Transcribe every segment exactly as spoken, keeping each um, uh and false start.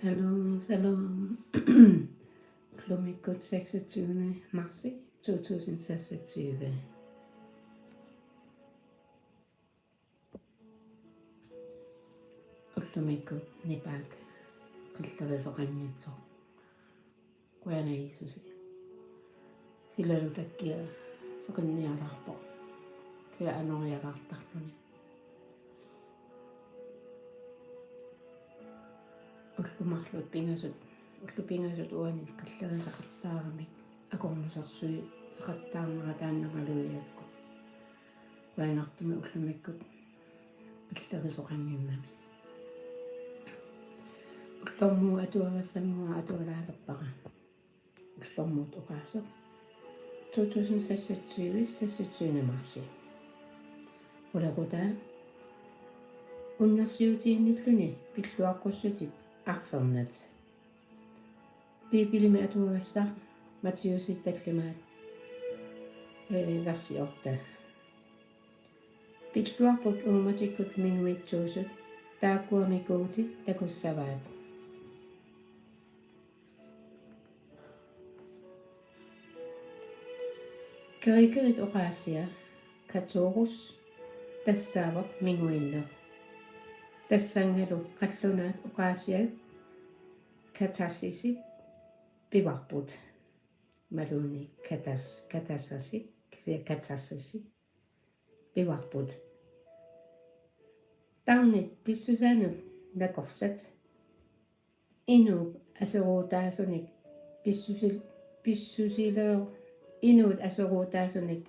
Aluu, shalom. Ullumikkut seksogtyvende marts to tusind seksogtyve. Ullumikkut nipaak qillerisoqanngitsoq. Qujanaq Jiisusi. Silalu takkia seqinnialaarpoq. Kia anorialaartarluni. Ullut marluk pingasut, ullut pingasut uani qillerisaqattaaramik akornusersuisoqattaarnera taanna malugigakku. Qujanartumik ullumikkut qillerisoqannginnami. Ullormut atuagassannguaq atualaalerpara. Ullormut oqaaseq to tusind seksogtyve, seksogtyvende marts. Qulequtaa: Unnersiutiinnilluni pilluaqqussutit arfernat. Biibilimi atuagassaq Matthæusip tallimaat, eh, versi otte. Pilluarput uummatikkut minguitsuusut, taakkuami Guuti takussavaat. Grækerit oqaasia katoros tassaavoq minguinneq. Tassanngalu qallunaat oqaasiat katarsisi pivarput. Imaluunniit katas-, katarsasi, kisianni katarsisi pivarput. Tarnit pissusaannut nakorsat inuup aseruutaasunik pissusil-, pissusilio-, inuut aseruutaasunik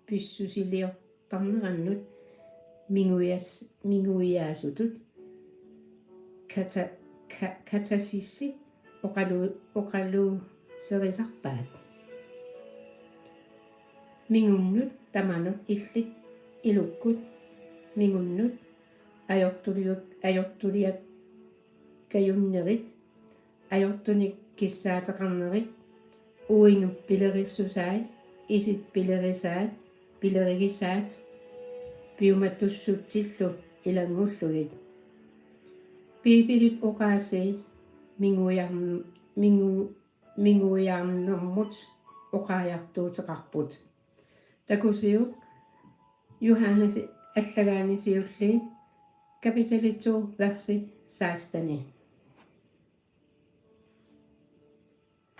pissusiliortarnerannut minguias-, minguiaasutut kata-, ka-, katarsisi oqalu-, oqaluuserisarpaat. Mingunnut tamanut illit ilukkut mingunnut ajortuliuk-, ajortuliakkajunnerit, ajortunik kissaateqarnerit, uingup pilerissusai, isit pilerisaat, pilerigisaat, piumatussutsillu ilanngullugit. Biibilip oqaasii minguiarn-, mingu-, minguiarnermut oqariartuuteqarput. Takusiuk Johannesip allagaani siulliit kapitali to versi seksteni.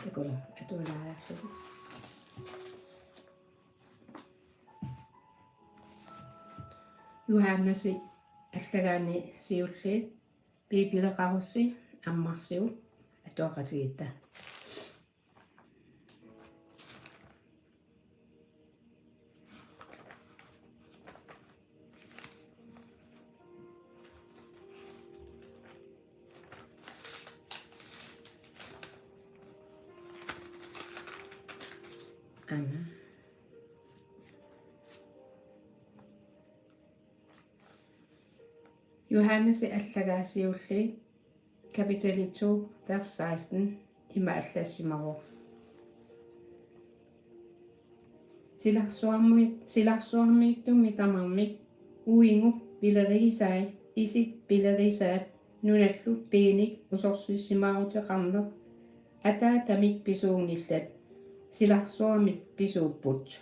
Takula atualaajarlugu. Johannesip allagaani siulliit Biibileqarussi ammarsiuk atuaqatigiitta. Aana. Johannesip allagaa siulliit kapitali to vers seksten ima allassimavoq: Silarsuarmi-, silarsuarmiittummi tamarmik uingup pilerigisai, isit pilerisaat, nunallu piinik usorsissimaaruteqarneq ataatamik pisuunngillat, silarsuarmik pisuupput.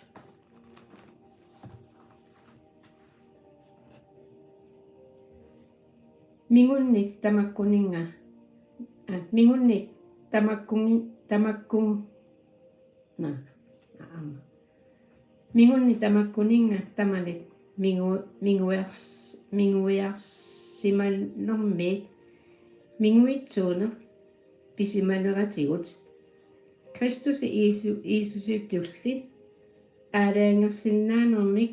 Mingunnik tamakkuninnga, aa, mingunnik tamakkungi-, tamakku-, naa, aamma. Mingunnik tamakkuninnga tamanit mingu-, minguiars-, minguiarsimanermiit minguitsuuneq pisimaneratigut. Kristusip Jiisu-, Jiisusitulli aalajangersinnaanermik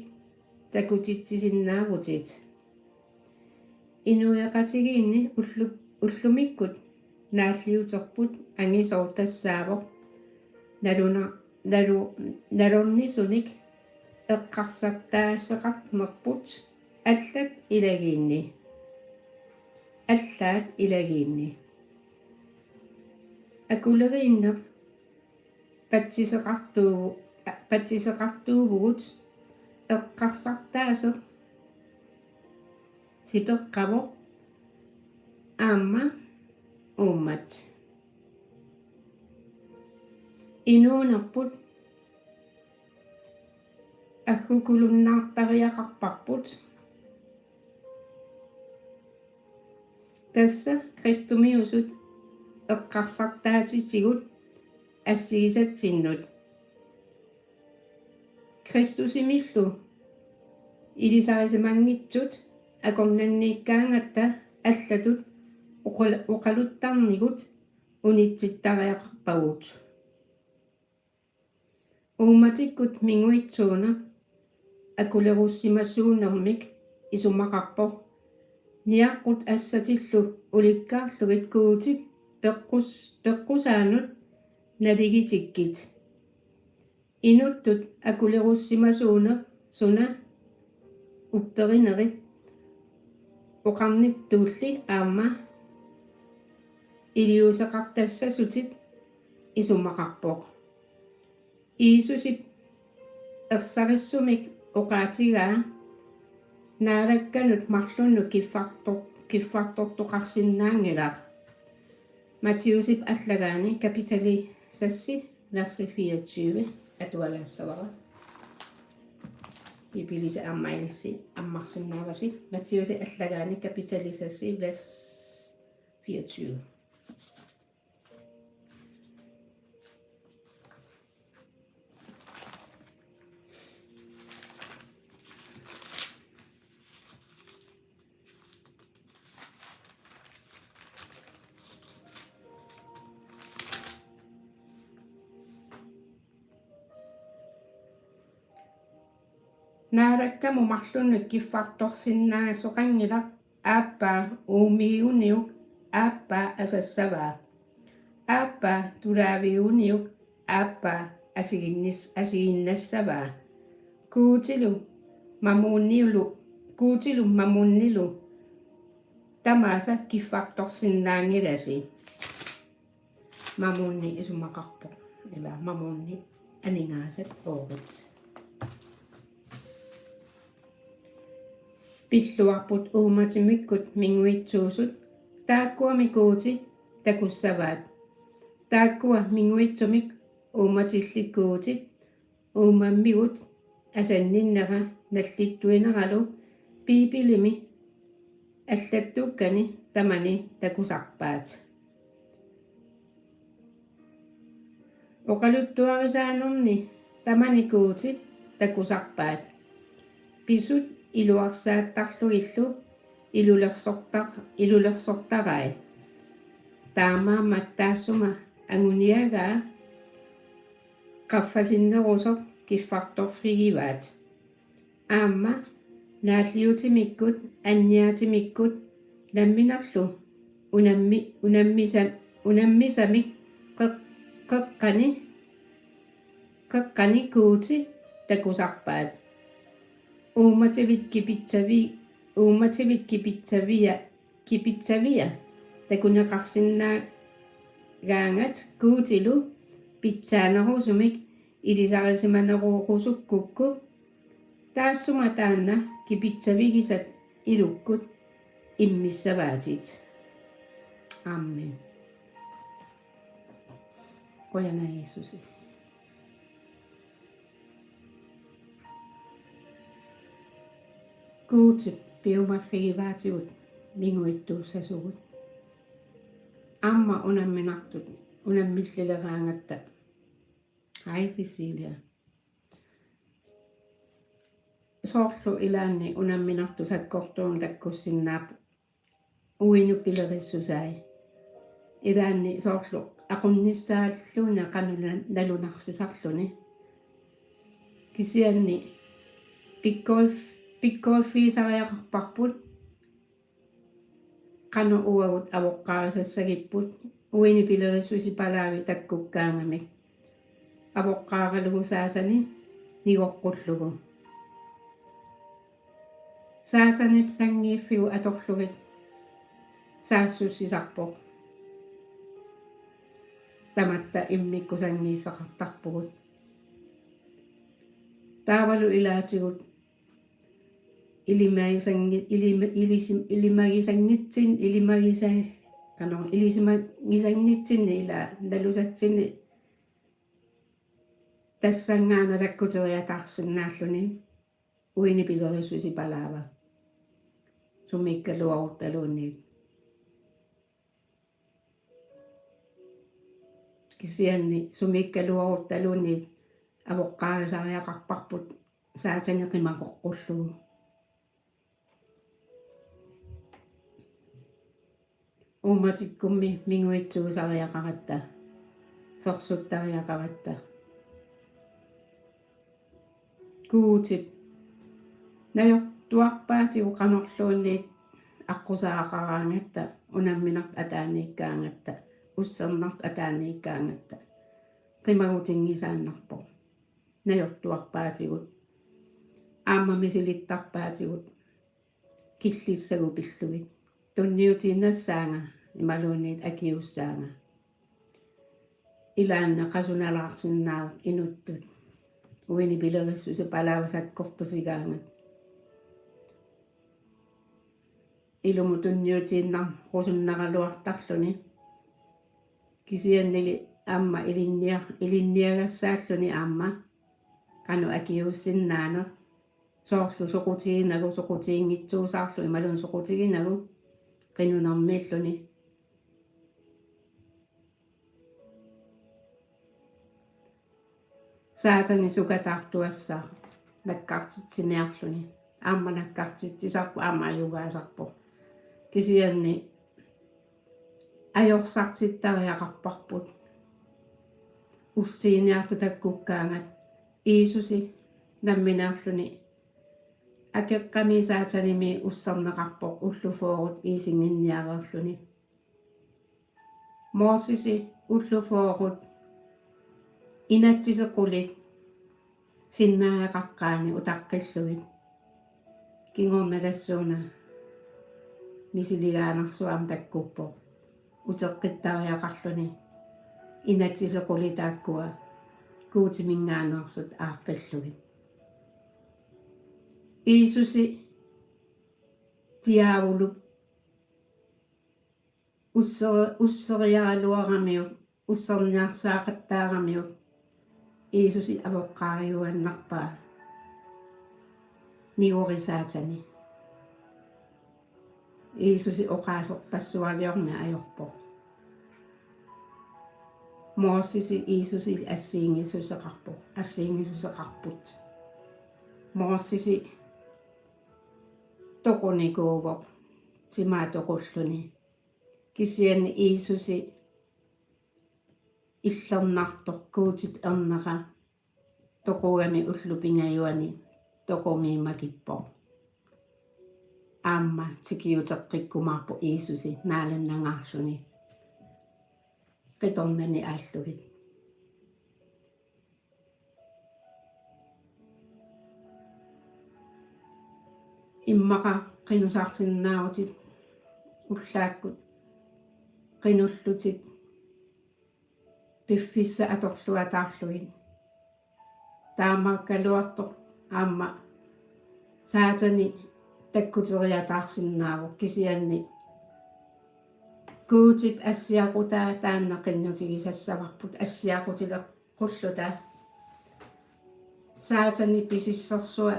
takutitsisinnaavutit. Inuiaqatigiinni ullu-, ullumikkut naalliuterput angisooq tassaavoq naluna-, nalu-, nalornisunik eqqarsartaaseqarnerput allat ilagiinni. Allaat ilagiinni. Akuleriinneq patsiseqartuu-, patsiseqartuuvugut eqqarsartaaseq sipeqqavoq aamma uummat. Inuunerput aggukulunnaartariaqarparput. Tassa Kristumiusut eqqarsartaatitigut assigisatsinnut. Kristusimillu ilisarisimanngitsut akornanniikkaangatta allatut oqal-, oqaluttarnigut unitsittariaqarpagut. Uummatikkut minguitsuuneq akulerussimasunnermik isumaqarpoq niaqqut assatillu ulikkaarlugit Guutip peqqus-, peqqusaanut naligiitikkit. Inuttut akulerussimasunneq suna upperinerit oqarnittulli aamma iliuuseqartassasutit isumaqarpoq. Jiisusip ersarissumik oqaatigaa Naalakkanut marlunnut kiffartor-, kiffartortoqarsinnaanngilaq. Matthæusip allagaani kapitali seks, versi fireogtyve atualaassavara. Biibilisi aamma ilissi ammarsinnaavasi. Matthæusip allagaani kapitali seks, vers fireogtyve. Naalakkamut marlunnut kiffartorsinnaasoqanngilaq Aappaa uumiiguniuk, Aappaa asassavaa. Aappaa tulaaviguniuk, Aappaa asiginnis-, asiginnassavaa. Guutilu Mammonilu, Guutilu Mammonilu tamaasa kiffartorsinnaanngilasi. Mammoni isumaqarpoq. Ila Mammoni aningaasat oorit. Pilluarput uummatimikkut minguitsuusut, taakkuami Guuti takussavaat. Taakkua minguitsumik uummatillit Guutip uummammigut asanninnera nallittuineralu Biibilimi allattukkani tamani takusarpaat. Oqaluttuarisaanerni tamani Guuti takusarpaat. Pisut iluarsaattarlugillu ilulersortar-, ilulersortarai. Taamaammat taassuma anguniagaa qaffasinnerusoq kiffartorfigivaat. Aamma naalliutimikkut anniaatimikkut namminerlu unammi-, unammisa-, unammisamik qeq-, qeqqani, qeqqani Guuti takusarpaat. Uummativit kipitsavi-, uummativit kipitsavia, kipitsavia takuneqarsinnaagaangat Guutilu pitsaanerusumik ilisarisimanerusukkukku, taassuma taanna kipitsavigisat ilukkut immissavaatit. Amen. Qujanaq Jiisusi. Guutip piumaffigivaatigut minguittuussasugut. Aamma unamminartut unammillileraangatta. Hej Cecilia. Soorlu ilaanni unamminartut sakkortuumik takkussinnaapput uinut pilerissusai. Ilaanni soorlu aqunnissaalluni qanoq na-, nalunarsisarluni. Kisianni pikkorif-, pikkoriffigisariaqarparput qanoq uagut avoqqaarisassagipput uini pilerissusipalaavik takkukkaangamik. Avoqqaaralugu saasani nigoqqullugu. Saatanip sanngiiffigut atorlugit saassussisarpoq. Tamatta immikkut sanngiiffeqartarpugut. Taavalu ilaatigut ilimagisanngi-, ilima-, ilisim-, ilimagisanngitsin-, ilimagisa-, qanoq ilisimagisannitsinni ila nalusatsinni tassanngaannaq takkuteriataarsinnaalluni uini pilerissusipalaava sumiikkaluarutaluunniit. Kisianni sumiikkaluarutaluunniit avoqqaarisariaqarparput Saatani qimakoqqullugu. Uummatikkummi minguitsuusariaqaratta, sorsuttariaqaratta. Guutip najortuarpaatigut qanorluunniit aqqusaaqaraangatta, unamminartut ataaniikkaangatta, ussernartut ataaniikkaangatta, qimagutinngisaannarpoq. Najortuarpaatigut, aamma misilittarpaatigut, killissagut pillugit. Tunniutiinnassaanga imaluunniit akiuussaanga. Ilaanni qasunalaarsinnaavoq inuttut uini pilerissusipalaava sakkortusigaangat. Ilumut tunniutiinnarusunnaraluartarluni. Kisiannili aamma ilinnia-, ilinniagassaalluni aamma qanoq akiuussinnaaneq. Soorlu soqutiginagu, soqutiginngitsuusaarlugu imaluunniit soqutiginagu qinunermiilluni. Saatani sukataartuassaaq nakkartitsiniarluni. Aamma nakkartitsisarpoq, aamma ajugaasarpoq. Kisianni ajorsartittariaqarparput. Ussiniartut takkukkaangat Jiisusi nammineerluni akeqqami Saatanimi usserneqarpoq ullut fyrret iisinnginniareerluni. Mosesi ullut fyrret inatsisequlit sinnaagaqaqqaani utaqqillugit kingorna tassuuna misiligaanarsuarmi takkuppoq uteqqittariaqarluni inatsisequlit taakkua Guutiminngaanneersut aaqqillugit. Jiisusi Diaavulup usseri-, usseriaraluaramiuk, usserniarsaaqattaaramiuk Jiisusi avoqqaariuaannarpaa. Nigori Saatani. Jiisusi oqaaserpassualiorneq ajorpoq. Mosesi Jiisusi assigiinngissuseqarpoq, assigiinngissuseqarput. Mosesi toqunikuuvoq timaa toqulluni. Kisianni Jiisusi illernartoq Guutip ernera toqugami ullut pingajuanni toqumiimakippoq. Aamma tikiuteqqikkumaarpoq Jiisusi naalannangaarluni qitornani aallugit. Immaqa qinusarsinnaavutit ullaakkut qinullutit piffissaq atorluataarlugit. Taamaakkaluartoq aamma Saatani takkuteriataarsinnaavoq kisianni Guutip assiaqutaa taanna qinnutigisassavarput assiaqutileqqulluta. Saatani pisissersua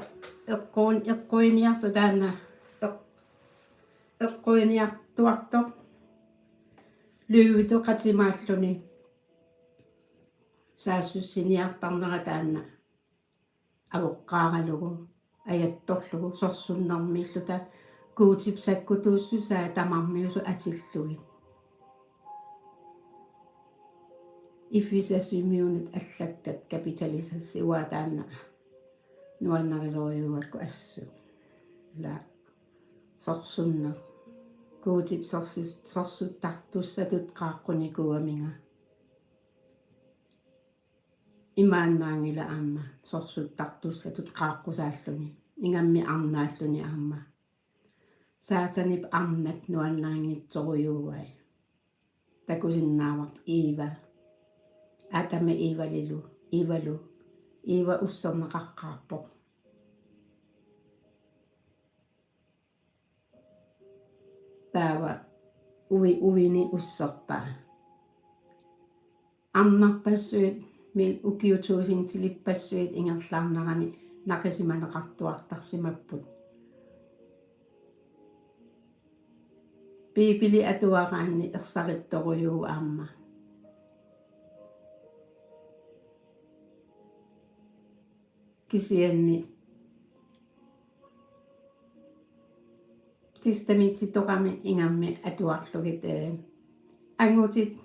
eqquin-, eqquiniartoq taanna eq-, eqquiniartuartoq løvitoqatimaalluni saassussiniartarnera taanna avoqqaaralugu ajattorlugu sorsunnermiilluta Guutip sakkutuussusaa tamarmiusut atillugit. Efesasimiunut allakkat kapitalisassiuaa taanna nuannarisorujuugakku assut. Ila sorsunneq. Guutip sorsu-, sorsuttartussatut qaaqqunikuugaminga. Imaannaanngilaq aamma sorsuttartussatut qaaqqusaalluni, ingammik arnaalluni aamma. Saatanip arnat nuannaanngitsorujuuai. Takusinnaavarput Eva. Adami Evalilu, Evalu. Eva usserneqaqqaarpoq. Taava ui-, uini usserpaa. Arnarpassuit, mil-, ukiut tuusintilippassuit ingerlaarnerani naqisimaneqartuartarsimapput. Biibili atuaraanni ersarittorujuuvoq aamma. Kisianni testamentitoqami ingammik atuarlugit, ee, angutit,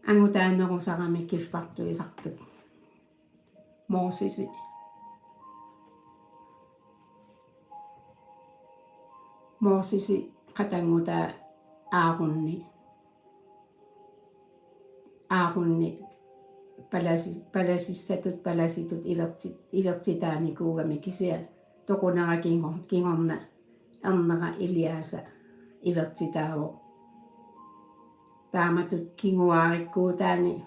angutaanerusarami kiffartuisartut. Mosesi, Mosesi qatanngutaa Aaroni. Aaroni palasi-, palasissatut palasitut iverti-, ivertitaanikuugami, kisianni toqunera kingo-, kingorna ernera Eleasar ivertitaavoq. Taamatut kinguaarikkuutaani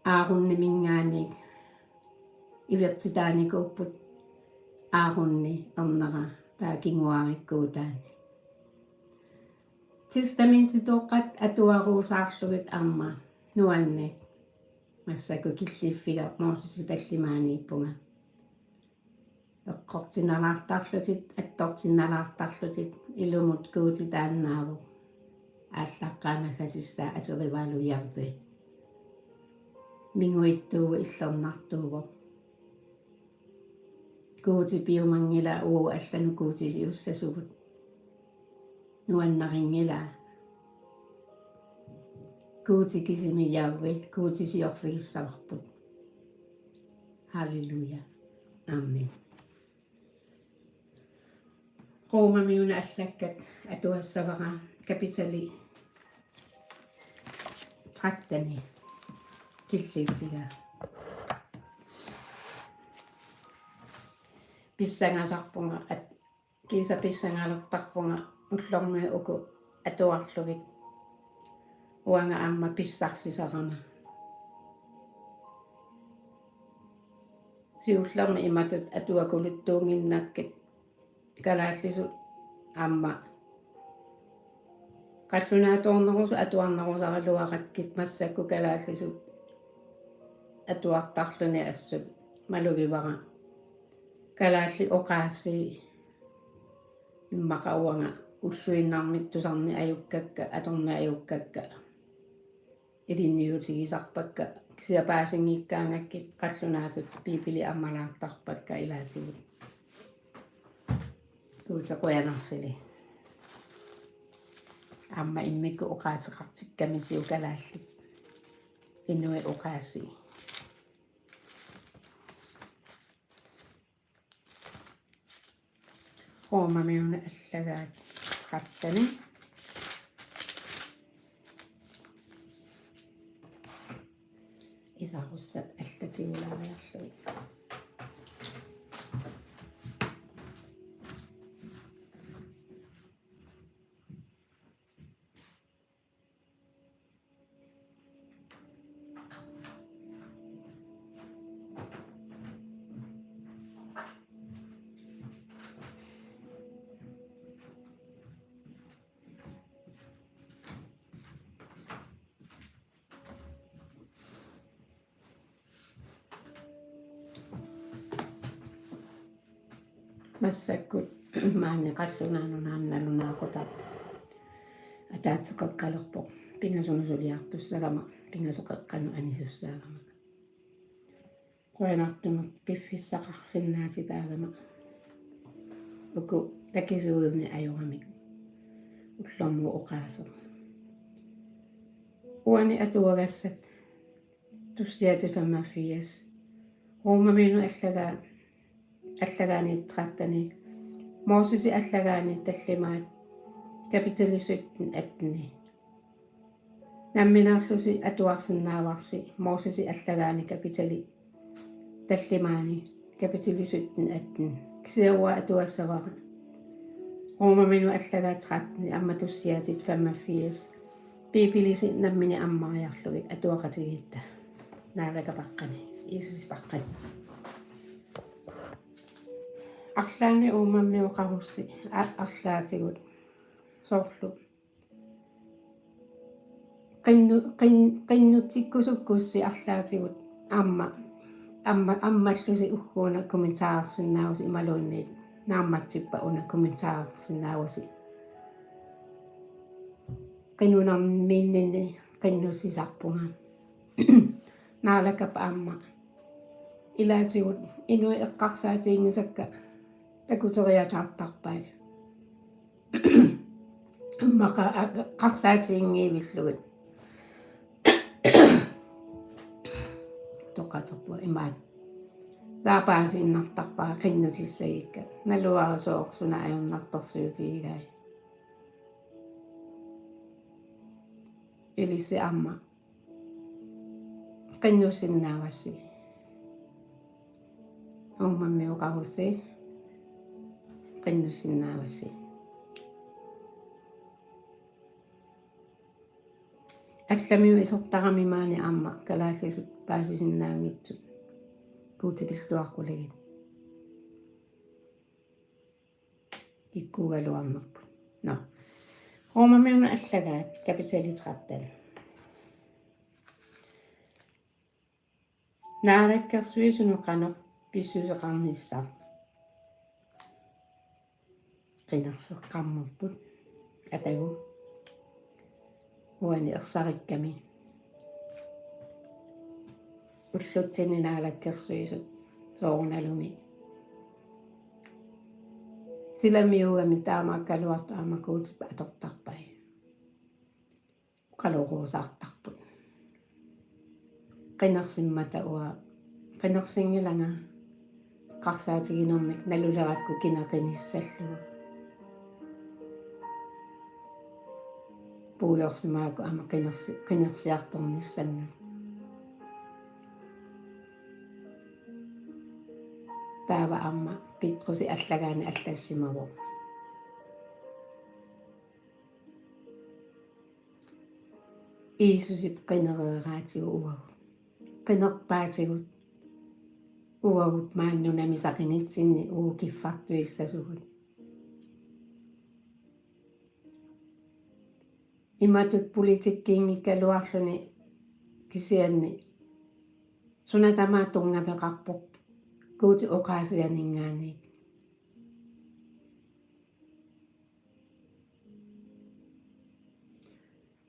Aaroniminngaanniit ivertitaanikuupput, Aaroni ernera taava kinguaarikkuutaani. Testamentitoqqat atuaruusaarlugit aamma nuanneq. Massakkut killiffia Mosesi tallimaaniippunga. Eqqortinalaartarlutit, attortinalaartarlutit, ilumut Guuti taannaavoq aallaqqaannaggatissaa aterivaalu Jahve. Minguittuuvoq, illernartuuvoq. Guuti piumanngilaa, uagut allanut guutisiussasugut. Nuannarinngilaat. Guuti kisimi Jahve, guutisiorfigissavarput. Halleluja. Amen. Romamiunut allakkat atuassavara, kapitali tretten, killiffia. Pissangasarpunga at-, kiisa pissangalertarpunga ullormiit uku atuarlugit. Uanga aamma pissarsisarama. Siullermik imatut atuakuluttuunnginnakkit kalaallisut aamma qallunaatuarnerusut atuarnerusaraluarakkit, massakkut kalaallisut atuartarluni assut malugivara. Kalaallit oqaasii immaqa uanga ulluinnarmik tusarneq ajukkakka, atorneq ajukkakka, ilinniutigisarpakka, kisianni paasinngikkaangakkit qallunaatut Biibili ammalaartarpakka ilaatigut. Guuti qujanarsilik. Aamma immikkut oqaaseqartikkamitigut kalaallit. Inuit oqaasii. Romamiunut allagaat tretten. Isarussat allatigulaariarlugit. Massakkut maani qallunaanut naannarunaaqutaa ataatsip qeqqalerpoq pingasunut suliartussagama, pingasut qeqqanut anisussaagama. Qujanartumik piffissaqarsinnaatitaagama uku takisuujuneq ajoramik ullormut oqaaseq. Uani atuagassat tussiatit femogfirs. Romamiunut allagaa-, allagaaniit tretten. Mosesi allagaani tallimaat, kapitali sytten, atten. Nammineerlusi atuarsinnaavarsi Mosesi allagaani kapitali tallimaani, kapitali sytten, atten. Kisianni uanga atuassavara Romamiunut allagaat tretten aamma tussiatit femogfirs. Biibilisi nammineq ammariarlugit atuaqatigiitta. Naalakkerpaqqani, Jiisusipaqqani. Arlaannik uummammi oqarussi, a-, arlaatigut. Soorlu qinnu-, qin-, qinnutsikkusukkussi arlaatigut aamma, aamma, aammallusi ugguuna kommentaarsinnaavusi imaluunniit naammatsippat una kommentaarsinnaavusi. Qinunarmiinninni qinnussisarpunga. Naalakkap aamma. Ilaatigut inuit eqqarsaatiginngisakka takuteriataartarpai. Immaqa eqqarsaatiginngivillugit. Toqaterpunga imaat. Taava paasiinnartarpara qinnutissagikka. Naluara sooq suna ajornartorsiutigigai. Ilissi aamma qinnusinnaavassi. Uummammi oqarussi. Qinnusinnaavassi. Allamiut isertarami maani aamma kalaallisut paasisinnaanngitsut. Guuti pilluaqqulagit. Kikkuugaluarnerput. Nå. Romermiunut allagaat kapitali tretten. Naalakkersuisunut qanoq pissuseqarnissaq. Qinerseqqammerput. Atagu. Uani ersarikkami. Ullutsinni naalakkersuisut soorunalumi silamiugami taamaakkaluartoq aamma Guutip atortarpai. Oqaluusaartarput. Qinersimmata uanga. Qinersinngilanga eqqarsaatiginermik nalulerakku kina qinissallugu. Puigorsimaakku aamma qinersi-, qinersiartornissannut. Taava aamma Petrusi allagaani allassimavoq. Jiisusip qinereeraatigut uagut. Qinerpaatigut uagut maani nunami saqinitsinni uagut kiffartuissasugut. Imatut politikkiinngikkaluarluni kisianni suna tamaat tunngaveqarpoq Guutip oqaasianinngaanniit.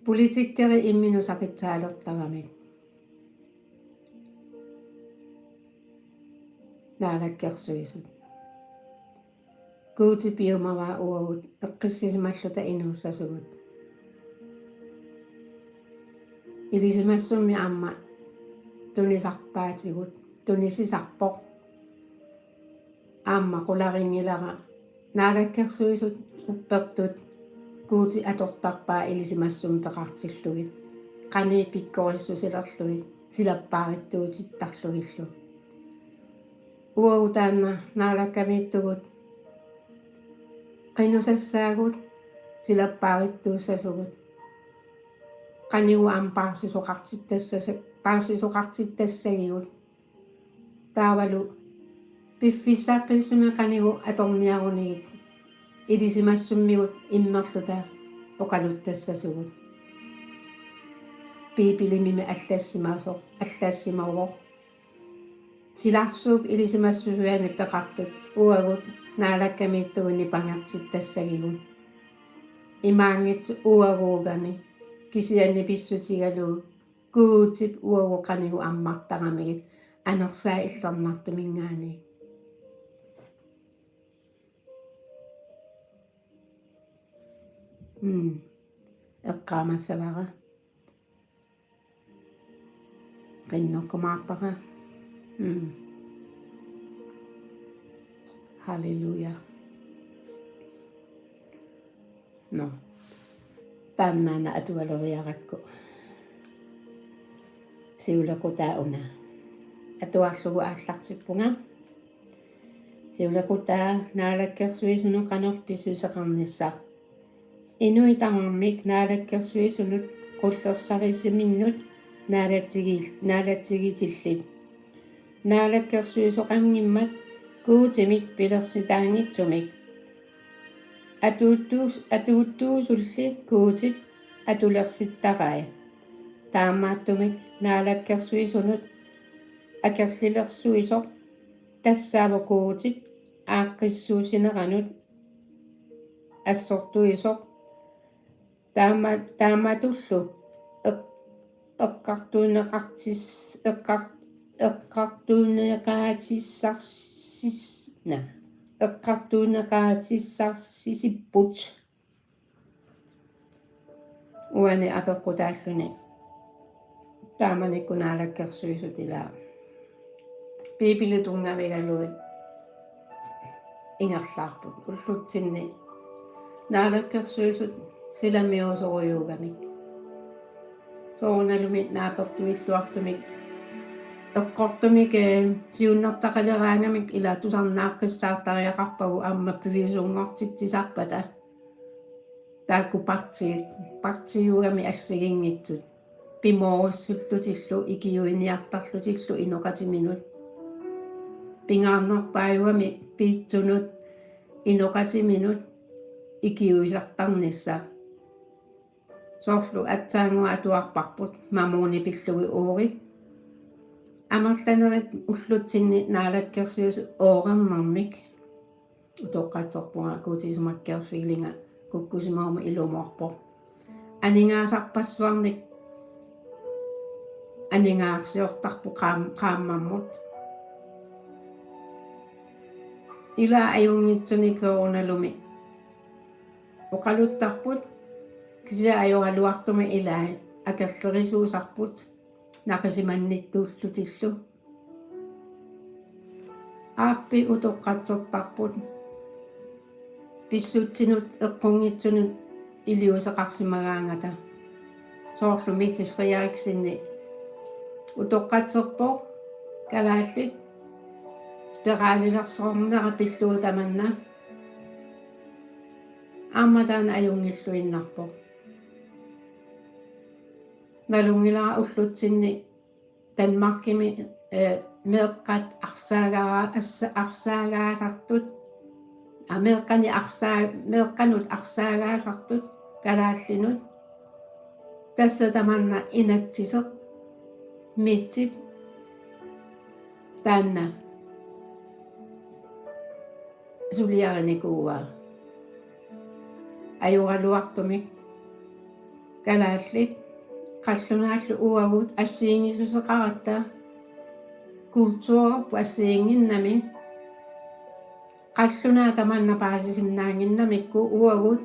Politikkeri imminut saqitsaalertaramik. Naalakkersuisut. Guutip piumavaa uagut eqqissisimalluta inuussasugut. Ilisimassummi aamma tunisarpaatigut, tunisisarpoq. Aamma qularinngilara naalakkersuisut uppertut Guutip atortarpaa ilisimassumik peqartillugit. Qanoq pikkorissusilerlugit silappaarittuutittarlugillu. Uagut taanna Naalakkamiittugut qinusassaagut silappaarittuussasugut. Qanoq aamma paarsisoqartittassasa-, paarsisoqartittassagigut. Taavalu piffissaqqissumik qanoq atorniarunigit ilisimassummigut immerluta oqaluttassasugut. Biibilimimi allassimasoq, allassimavoq. Silarsuup ilisimassusianik peqartut uagut Naalakkamiittugut nipangertittassagigut. Imaanngitsoq uaguugami kisianni pissutigalugu Guutip uagut qanoq ammartaramigit anersaat illernartuminngaanniit. Mm. Eqqaamassavara. Qinnukumaarpara. Mm. Halleluja. Nå. Taannaana atualeriarakku. Siulequtaa una. Atuarlugu aallartippunga. Siulequtaa Naalakkersuisunut qanoq pissuseqarnissaq. Inuit tamarmik Naalakkersuisunut qullersarissaminnut naalatsigil-, naalatsigitillit. Naalakkersuisoqanngimmat Guutimit pilersitaanngitsumik. atuuttuus-, atuuttuusulli Guutip atulersittarai. Taamaattumik naalakkersuisunut akerlilersuisoq tassaavoq Guutip aaqqissuussineranut assortuisoq. Taama-, taamatullu eq-, eqqartuunneqartis-, eqqar-, eqqartuunneqaatissarsis-, na, eqqartuunneqaatissarsisipput. Uani apeqqutaalluni taamanikkut naalakkersuisut ila Biibilit tunngavigalugit ingerlaarput. Ullutsinni naalakkersuisut silamiusorujuugamik, soorunalumi naapertuilluartumik eqqortumik, ee, siunnertaqaleraangamik ila tusarnaaqqissaartariaqarpagut aamma piviusunngortitsisarpata. Taakku partiit, partiiugamik assigiinngitsut pimoorissullutillu ikiuiniartarlutillu inoqatiminut. Pingaarnerpaajugamik piitsunut inoqatiminut ikiuisartarnissaq. Soorlu aatsaannguaq atuarparput mamuuni pillugit uurit. Amerlanerit ullutsinni naalakkersuisut oorernermik. Utoqqatserpunga Guutip isumakkeerfigilinga kukkusimaguma ilumoorpoq. Aningaasarpassuarnik aningaasiortarpoq qaam-, qaammammut. Ila ajunngitsunik soorunalumi oqaluttarput, kisianni ajoraluartumik ilai akerlerisuusarput naqisimannittuullutillu. Aappi utoqqatsertarput pissutsinut eqqunngitsunut iliuuseqarsimagaangata. Soorlu Mette Frederiksenip utoqqatserpoq kalaallit spiralilersornera pillugu tamanna. Aamma taanna ajunngilluinnarpoq. Nalunngilara ullutsinni Danmarkimi, eh, meeqqat arsaagara-, arsa-, arsaagaasartut, ah, meeqqani arsaa-, meeqqanut arsaagaasartut kalaallinut. Tassa tamanna inatsiseq Mettep taanna suliarinikuuaa. Ajoraluartumik kalaallit qallunaallu uagut assigiinngissuseqaratta kulturerput assigiinnginnami, qallunaat tamanna paasisinnaannginnamikku uagut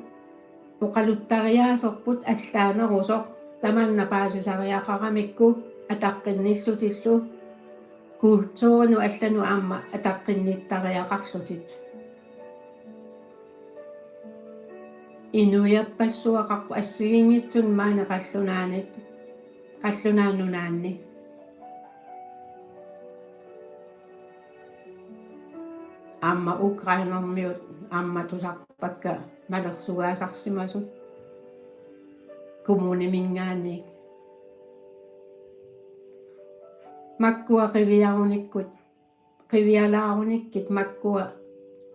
oqaluttariaaserput allaanerusoq tamanna paasisariaqaramikku ataqqinnillutillu kulturinut allanut aamma ataqqinnittariaqarlutit. Inuiappassuaqarpoq assigiinngitsunik maani qallunaanit, qallunaat nunaanni. Aamma Ukrainermiut aamma tusarpakka malersugaasarsimasut kommuniminngaanniit. Makkua qiviarunikkut, qivialaarunikkit makkua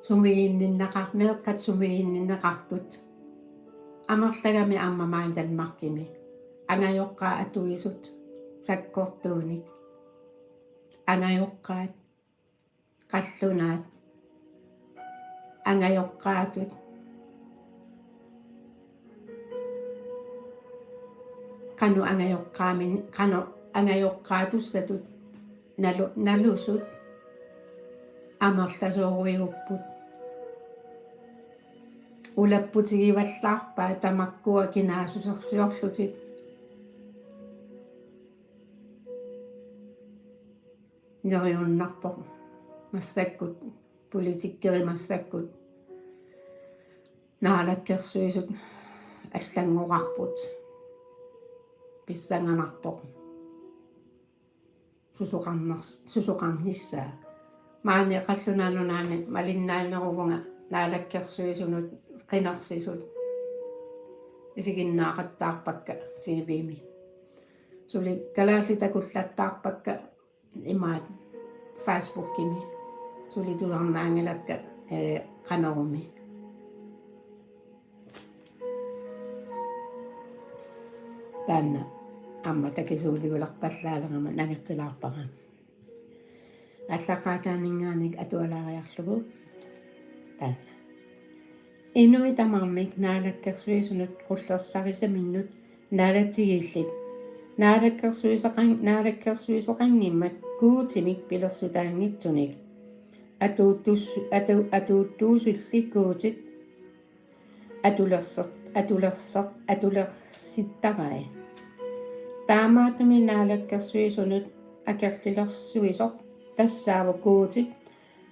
sumiginninneqar-, meeqqat sumiginninneqartut. Amerlagami aamma maani Danmarkimi angajoqqaat atuisut sakkortuunik. Angajoqqaat, qallunaat, angajoqqaatut, qanoq angajoqqaamin-, qanoq angajoqqaatussatut nalu-, nalusut amerlasoorujuupput. Ulapputigivallaarpaat tamakkua kinaassusersiorlutik. Neriunnarpoq massakkut, politikkerit massakkut naalakkersuisut allanngorarput. Pissanganarpoq susoqarners-, susoqarnissaa. Maani qallunaat nunaanni malinnaaneruvunga naalakkersuisunut qinersisut isiginnaaqattaarpakka T V-mi. Suli kalaallit takullattaarpakka imaat Facebookimi. Suli tusarnaanngilakka, ee, Qanorumi. Taanna aamma takisuuliulerpallaalerama nangeqqilaarpara. Aallaqqaataaninngaanniit atualaariarlugu taanna. Inuit tamarmik naalakkersuisunut qullersarisaminnut naalatigiillit. Naalakkersuisoqan-, naalakkersuisoqanngimmat Guutimik pilersutaanngitsunik. Atuuttus-, atu-, atuuttuusulli Guutip atulerser-, atulerser-, atulersittarai. Taamaattumik naalakkersuisunut akerlilersuisoq tassaavoq Guutip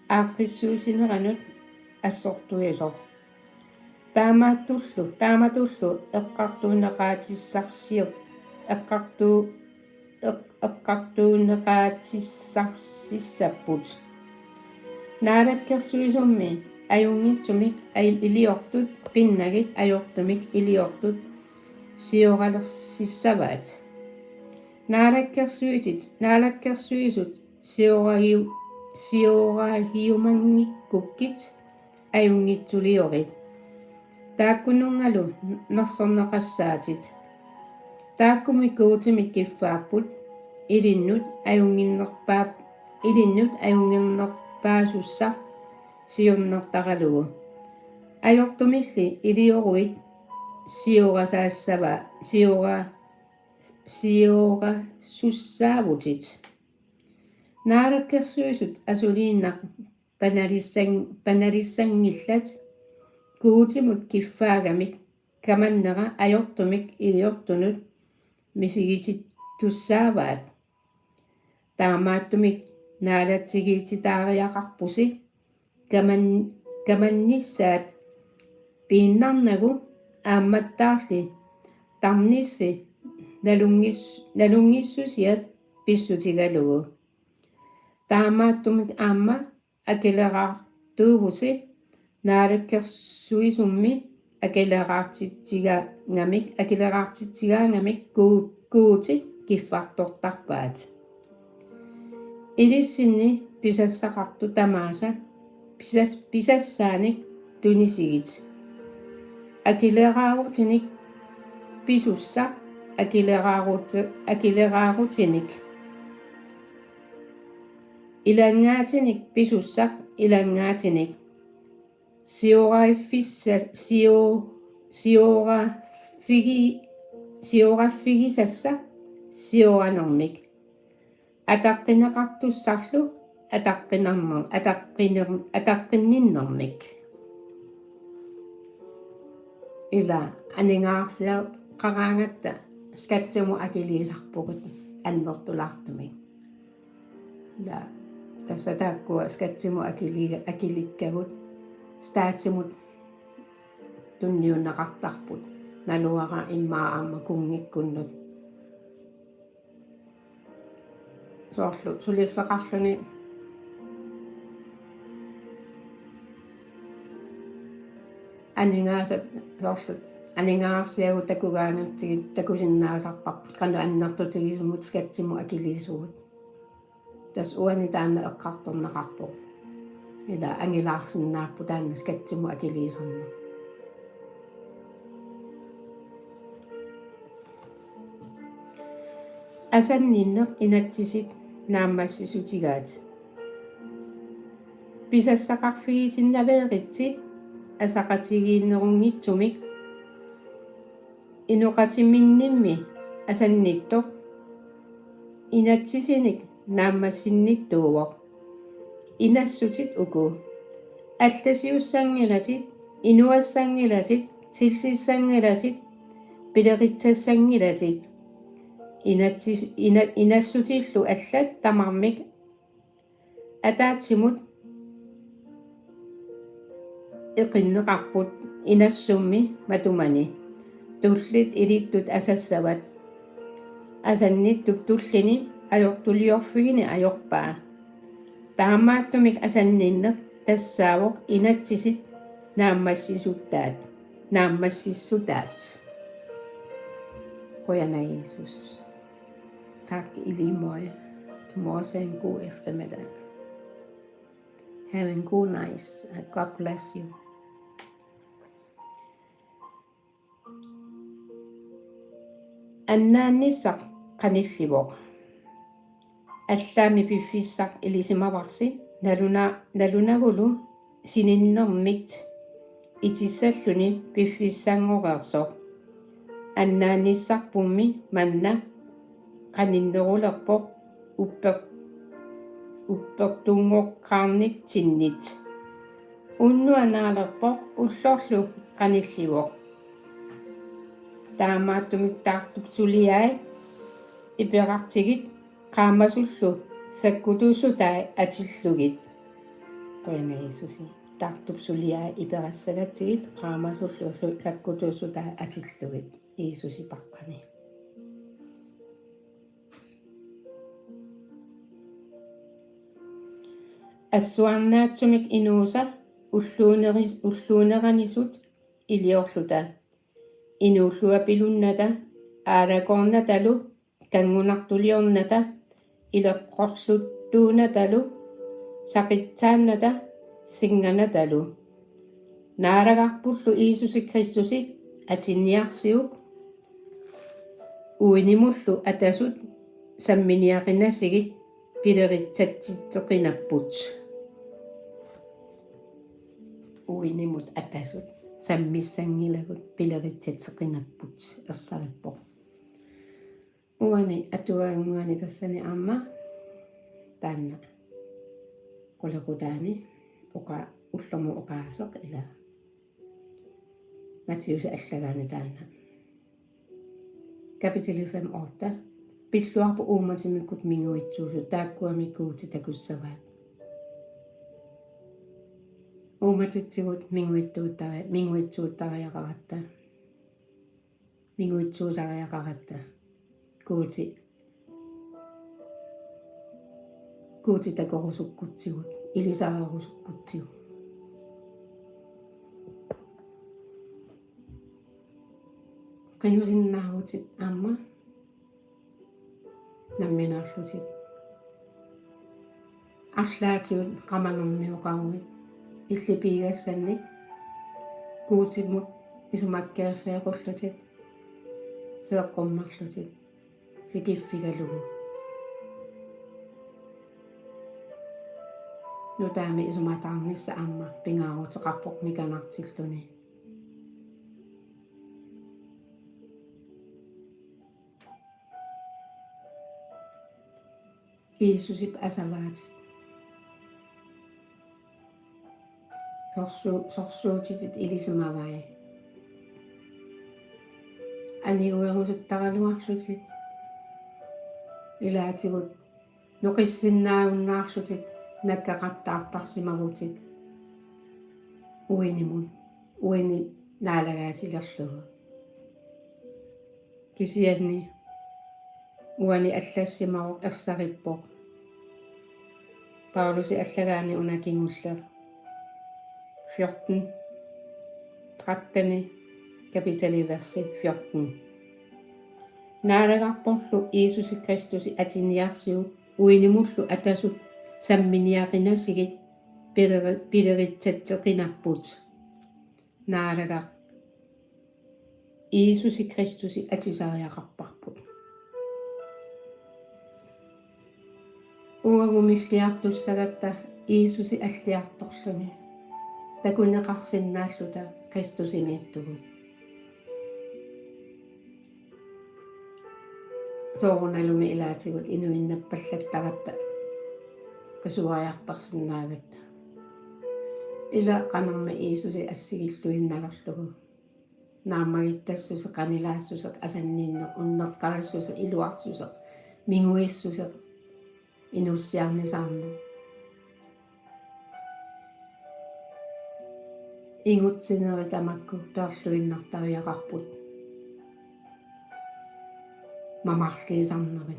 aaqqissuussineranut assortuisoq. Taamaatullu, taamatullu eqqartuunneqaatissarsiuk, eqqartuu-, eq-, eqqartuunneqaatissarsiassapput. Naalakkersuisummi ajunngitsumik aj-, iliortut pinnagit ajortumik iliortut sioralersissavaat. Naalakkersuitit, naalakkersuisut sioragiu-, sioragiumanngikkukku ajunngitsuliorit. Taakkununngalu nersorneqassaatit. Taakkumi Guutimit kiffaapput ilinnut ajunnginnerpaap-, ilinnut ajunngitsunerpaasussaq siunnertaralugu. Ajortumilli ilioruit siorasaassava-, siora-, siorasussaavutit. Naalakkersuisut asuliinnaq panalissan-, panalissanngillat Guutimut kiffaagamik kamannera ajortumik iliortunut misigitittussaavaat. Taamaattumik naalatsigiititaariaqarpusi kaman-, kamannissaat piinnarnagu aammattaarli tarnissi nalunngis-, nalunngissusiat pissutigalugu. Taamaattumik aamma akileraartuuvusi naalakkersuisummi akileraartitsigaangamik, akileraartitsigaangamik Guu-, Guuti kiffartortarpaat. Ilissinni pisassaqartut tamaasa pisas-, pisassaanik tunisigit. Akileraarutinik pisussaq akileraaruti-, akileraarutinik. Ilanngaatinik pisussaq ilanngaatinik. Siorarfissa-, sio-, sioraffigi-, siorarfigisassaq sioranermik. Ataqqineqartussarlu ataqqinerner-, ataqqiner-, ataqqinninnermik. Ila aningaasarsiaqaraangatta skattimut akiliisarpugut annertulaartumik. Ila tassa taakkua skattimut akili-, akilikkagut statimut tunniunneqartarput. Naluara immaqa aamma kunngikkunnut. Soorlu suliffeqarluni aningaasat soorlu aningaasarsiagut takugaangatsigit takusinnaasarparput qanoq annertutigisumik skattimut akiliisugut. Tassa uani taanna eqqartorneqarpoq. Ila angilaarsinnaapput taanna skattimut akiliisarneq. Asanninneq inatsisit naammassissutigaat. Pisassaqarfigitinnaveeritsi asaqatigiinnerunngitsumik inoqatiminninmi asannittoq inatsisinik naammassinnittuuvoq. Inassutit uku: allasiussanngilatit, inuassanngilatit, tillissanngilatit, pileritsasanngilatit. Inatsi-, ina-, inassutillu allat tamarmik ataatsimut eqinneqarput inassummi matumani. Tullit ilittut asassavat. Asannittup tullini ajortuliorfigini ajorpaa. Taamaattumik asanninneq tassaavoq inatsisit naammassissutaat. Naammassissutaat. Qujanaq Jiisusi. Tak i lige måde. Du må også have en god eftermiddag. Have a good night, and God bless you. Annaannissaq qanillivoq. Allaammi piffissaq ilisimavarsi naluna-, nalunagulu sininnermit itissalluni piffissanngoreersoq. Annaannissarpummi manna qaninnerulerpoq upper-, uppertunngoqqaarnitsinnit. Unnuaq naalerpoq ullorlu qanillivoq. Taamaattumik taartup suliai iperartigit qaamasullu sakkutuussutai atillugit. Qujanaq Jiisusi. Taartup suliai iperassagatigit qaamasullu su-, sakkutuussutai atillugit. Jiisusi paqqani. Assuarnaatsumik inuusa ulluuneris-, ulluuneranisut iliorluta. Inuulluapilunnata, aalakoornatalu, kanngunartuliornata, ileqqorluttuunatalu, saqitsaannata, sinnganatalu. Naalagarpullu Jiisusi Kristusi atinniarsiuk, uinimullu atasut samminiaqinasigit pileritsatsitseqinapput. Uinimut atasut sammissanngilagut pileritsatsitseqinapput, ersarippoq. Uani atuannguani tassani aamma taanna qulequtaani oqa-, ullormut oqaaseq ila Matthæusi allagaani taanna. Kapitali fem otte. Pilluarput uummatimikkut minguitsuusut, taakkuami Guuti takussavaat. Uummatitsigut minguitsuuttari-, minguitsuuttariaqaratta. Minguitsuusariaqaratta. Guuti, Guuti takorusukkutsigu, ilisarerusukkutsigu. Qinusinnaavutit aamma nammineerlutit. Arlaatigut qamanermioqaruit, illit piigassannik Guutimut isumakkeerfeeqqullutit, seeqqummerlutit, sikiffigalugu. Nutaamik isumataarnissaq aamma pingaaruteqarpoq nikanartilluni. Jiisusip asavaatit. Sorsu-, sorsuutitit ilisimavai. Aniguerusuttaraluarlutit. Ilaatigut noqissinnaajunnaarlutit nakkaqattaartarsimavutit. Uinimut, uini naalagaatilerlugu. Kisianni uani allassimavoq, ersarippoq. Paulusi allagaani una kingulleq. Fjorten, trettende kapitali versi fjorten. Naalagarporlu Jiisusi Kristusi atinniarsiuk uinimullu atasut samminiaqinasigit pileri-, pileritsatseqinapput. Naalagaq. Jiisusi Kristusi atisariaqarparput. Uagumilliartussagatta Jiisusi alliartorluni takuneqarsinnaalluta Kristusimiittugut. Soorunalumi ilaatigut inuinnappallattaratta qisuariartarsinnaagatta. Ila qanormi Jiisusi assigilluinnalerlugu. Naammagittassuse, qanilaassuseq, asanninneq, unneqqarissuseq, iluarsuseq, minguissuseq, inussiarnisaarneq. Ingutsinerit tamakku peerluinnartariaqarput. Mamarliisarnerit.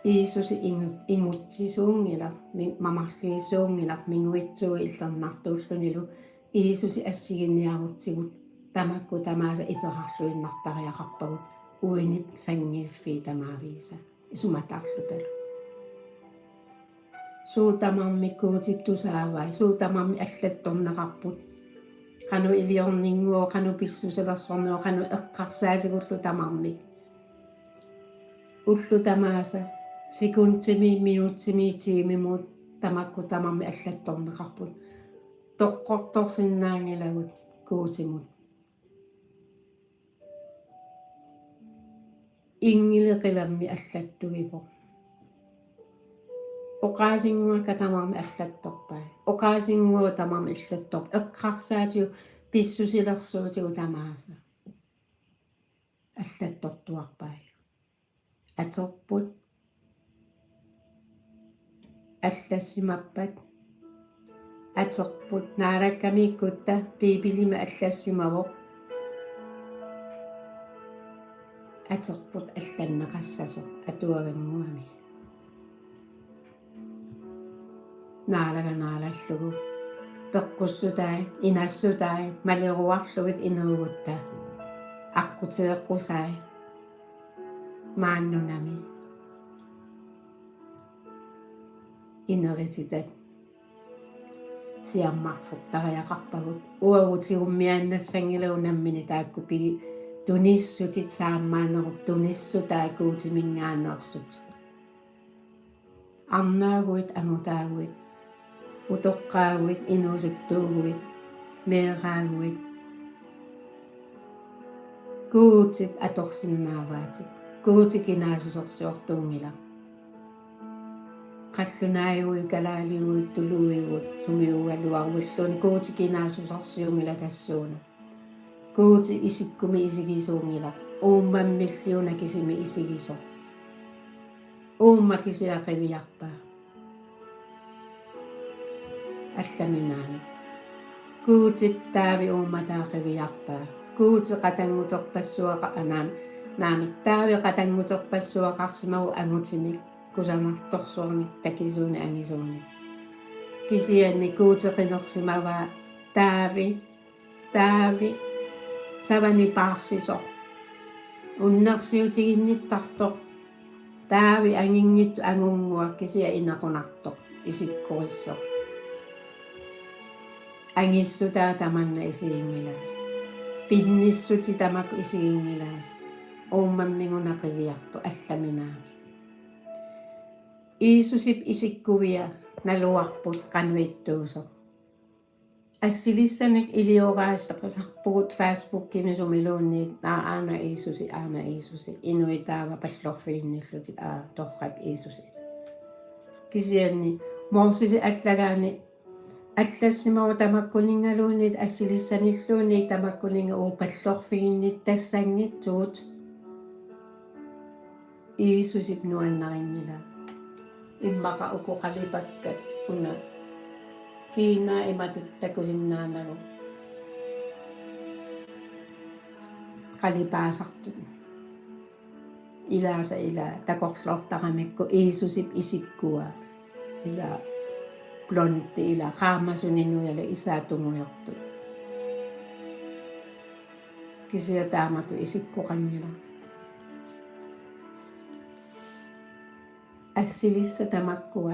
Jiisusi ingu-, ingutsisuunngilaq, mi-, mamarliisuunngilaq, minguitsuuvoq illernartuullunilu Jiisusi assiginiarutsigu tamakku tamaasa iperarluinnartariaqarpagut uinip sanngiiffii tamaavisa isumataarlutalu. Suut tamarmik Guutip tusaavai, suut tamarmik allattorneqarput. Qanoq iliorninnguuvoq, qanoq pissusilersornivoq, qanoq eqqarsaatigullu tamarmik. Ullut tamaasa sekundimi, minutsimi, tiimimut tamakku tamarmik allattorneqarput. Toqqortorsinnaanngilagut Guutimut. Inngili qilammi allattuivoq. Oqaasinnguakka tamarmik allattorpai. Oqaasinnguaq tamarmik allattorpai. Eqqarsaatigut, pissusilersuutigut tamaasa allattortuarpai. Aterput allassimappat. Aterput, Naalakkamiikkutta Biibilimi allassimavoq. Aterput allanneqassasoq atuagannguami. Naalaga naalallugu. Peqqussutai, inassutai, maleruarlugit inuugutta. Aqqutigeqqusai. Maani nunami. Inerititat siammartertariaqarpagut. Uagut tigummiaannassanngilagut nammineq taakku pigi-, tunissutit saammaanerup tunissutaat Guutiminngaanneersut. Arnaaguit, angutaaguit, utoqqaaguit, inuusuttuuguit, meeraaguit. Guutip atorsinnaavaatit. Guuti kinaassusersiortuunngilaq. Qallunaajuit, kalaaliuit, tuluiuit, sumiugaluaruilluunniit Guuti kinaassusersiunngilaq tassuuna. Guuti isikkumik isigisuunngilaq. Uummammilli una kisimi isigisoq. Uumma kisiat qiviarpaa. Allaminaami. Guutip taavi uummataa qiviarpaa. Guuti qatannguterpassuaqa-, anaam-, naamik, taavi qatannguterpassuaqarsimavoq angutinik, kusanartorsuarnik, takisuunik, angisuunik. Kisianni Guuti qinersimavaa taavi, taavi savani paarsisoq. Unnersiutiginnittartoq. Taavi anginngitsoq angunnguaq kisiat inequnartoq isikkorissoq. Angissutaa tamanna isiginngilai. Pinnissutit tamakku isiginngilai. Uummammik una qiviartoq allaminaami. Jiisusip isikkuvia naluarput qanoq ittuusoq. Assilissanik ilioraaseqisarpugut Facebookimi sumiluunniit, aa, aana Jiisusi, aana Jiisusi, inuit taava pallorfiginnillutik, aa, torrak Jiisusi. Kisianni Mosesi allagaani allassimavoq tamakkuninngaluunniit, assilissanilluunniit tamakkuninnga, uu, pallorfiginnittassanngitsugut. Jiisusip nuannarinngilaa. Immaqa uku qalipakkat una kiinaa imatut takusinnaanagu. Qalipaasartut. Ilaasa ila takorloortaramikku Jiisusip isikkua. Ila blonde ila qaamasunik nujala isaa tungujortut. Kisiat taamatut isikkoqanngilaq. Assilissat tamakkua,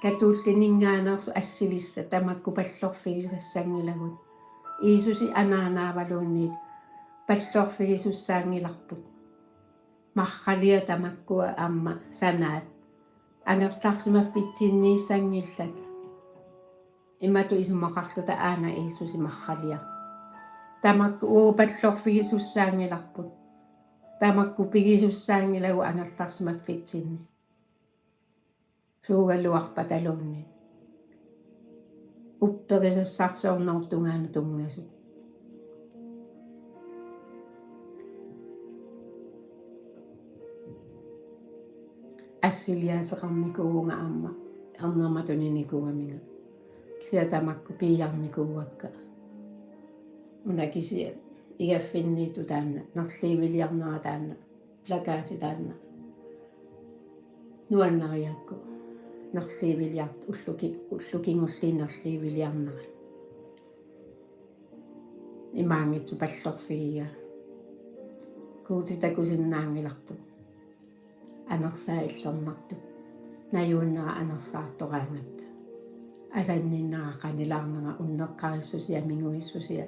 katuullininngaanneersut assilissat tamakku pallorfigisassanngilagut. Jiisusi anaanaavaluunniit pallorfigisussaanngilarput. Marraliat tamakkua aamma sanaat angerlarsimaffitsinniissanngillat. Imatut isumaqarluta aana Jiisusi marraliaq. Tamakku uu pallorfigisussaanngilarput. Tamakku pigisussaanngilagut angerlarsimaffitsinni. Suugaluarpataluunniit. Upperisassarsiornerup tungaanut tunngasut. Assiliaateqarnikuuvunga aamma ernerma tuninikuugaminga. Kisianni tamakku piiarnikuuakka. Una kisiat igaffinniittut taanna, nerliiviliarnera taanna, plakati taanna. Nuannariakku. Nerliiviliart-, ulluki-, ullukinngulliit nerliiviliarnerat. Imaanngitsoq pallorfigiga. Guuti takusinnaanngilarput. Anersaat illernartup najuunnera anersaartoraangatta. asanninnera, qanilaarnera, unneqqarissusia, minguissusia,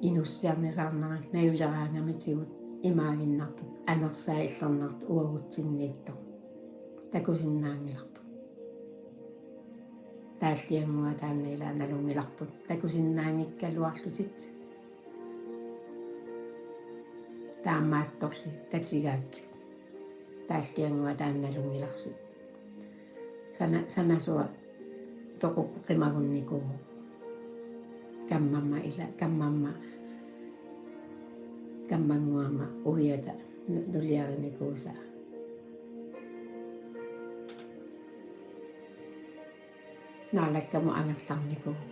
inussiarnisaarnera najuleraangamitigut imaaginnarpoq anersaat illernartoq uagutsinniittoq. Takusinnaanngilarput. Taalliannguaq taanna ilaa nalunngilarput. Takusinnaanngikkaluarlutit. Taamaattorli tatigaakkit. Taalliannguaq taanna nalunngilarsi. Sana-, sanasua toqukku qimagunnikuuvoq. Kammamma ila, kammamma, kammannguamma uiata nu-, nuliarinikuusaa. Naalakkamut angerlarnikuuvoq.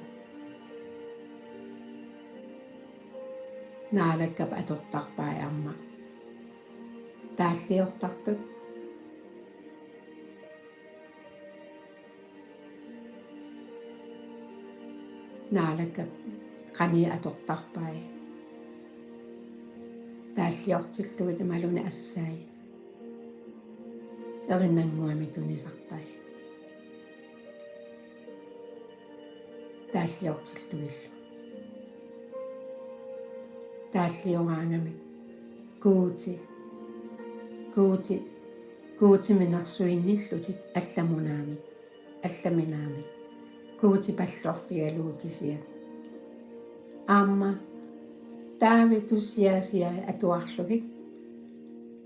Naalakkap atortarpai aamma taalliortartut. Naalakkap qanii atortarpai taalliortillugit imaluunniit assai. Erinnannguamik tunisarpai. Taalliortillugillu. Taallioraangamik Guuti, Guuti, Guutimik nersuinnillutit allamunaamik, allaminaamik, Guuti pallorfigalugu kisiat. Aamma Taavi tussiaasiai atuarlugit.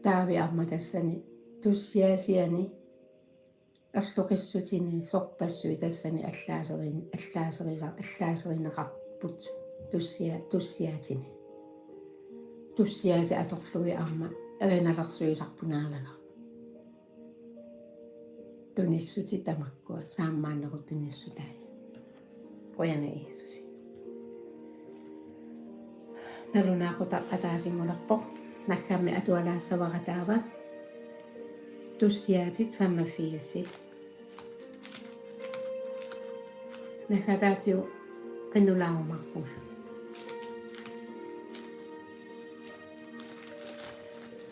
Taavi aamma tassani tussiaasiani erloqissutini sorpassuit tassani allaaserin-, allaaserisa-, allaaserineqarput tussia-, tussiaatini. Tussiaatit atorlugit aamma erinalersuisarput Naalagaq. Tunissutit tamakkua, saammaannerup tunissutai. Qujanaq Jiisusi. Nalunaaqutaq ataasinngulerpoq. Naggammik atualaassavara taava tussiaatit femogfirs. Naggataatigut qinnulaarumaarpunga.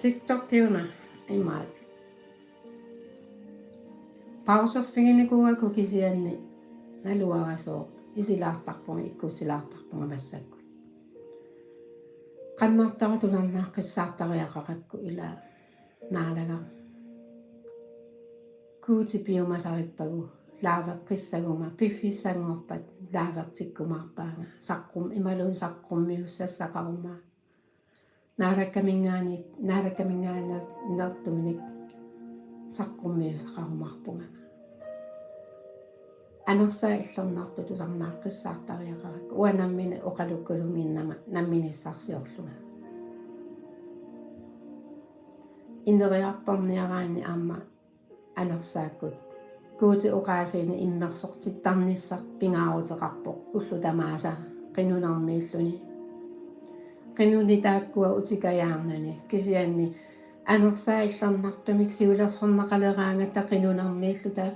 TikTokiuna imaat. Pauserfiginikuugakku kisianni naluara sooq isilaartarpunga, ikkussilaartarpunga massakkut. Qannertara tusarnaaqqissaartariaqarakku ilaa Naalagaq. Guuti piumasarippagu laaveqqissaguma piffissanngorpat laavertikkumaarpaanga saqqum-, imaluunniit saqqummiussassaqaruma. Naalakkaminngaanniit, naalakkaminngaanneertuminik saqqummiussaqarumaarpunga. Anersaat illernartoq tusarnaaqqissaartariaqarakku uanga nammineq oqalukkusunnginnama namminissarsiorlunga. Ineriartorniaraanni aamma anersaakkut Guutip oqaasiini immersortittarnissaq pingaaruteqarpoq ullut tamaasa qinunermiilluni. Qinuni taakkua utikajaarnani kisianni anersaat illernartumik siulersorneqaleraangatta qinunermiilluta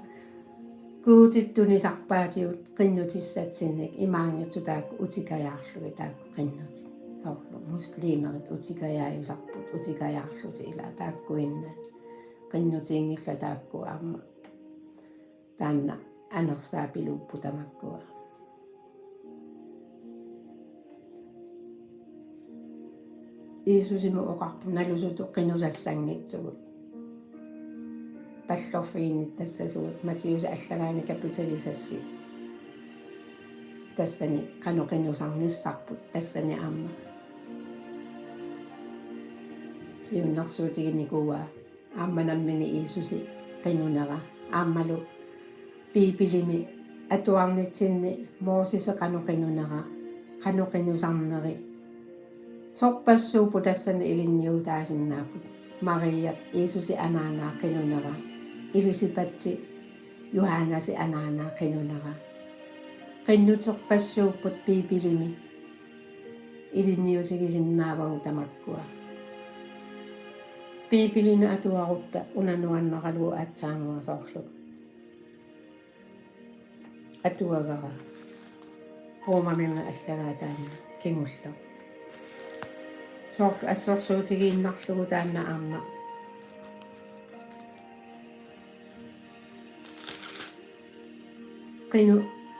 Guutip tunisarpaatigut qinnutissatsinnik imaanngitsoq taakku utikajaarlugit taakku qinnutit. Soorlu muslimerit utikajaajusarput utikajaarlutik ilaa taakkuinnaat. Qinnutiinngillat taakku aamma. Taanna anersaat piluupput tamakkua. Jiisusimut oqarpoq nalusutut qinusassanngitsugut. Pallorfiginnittassasugut Matthæusip allagaani kapitali seks. Tassani qanoq qinusarnissarput tassani aamma. Siunnersuutiginikuuaa aamma nammineq Jiisusi qinunera aammalu Biibilimi atuarnitsinni Mosesi qanoq qinunera, qanoq qinusarneri. Sorpassuupput tassani ilinniutaasinnaapput. Mariap Jiisusi anaanaa qinunera. Elisabethip Johannesi anaanaa qinunera. Qinnuterpassuupput Biibilimi ilinniutigisinnaavagut tamakkua. Biibilimi atuarutta una nuannaralugu aatsaannguaq soorlu atuagara. Roomamiuna allagaa taanna kingulleq. Soorlu assersuutigiinnarlugu taanna aamma.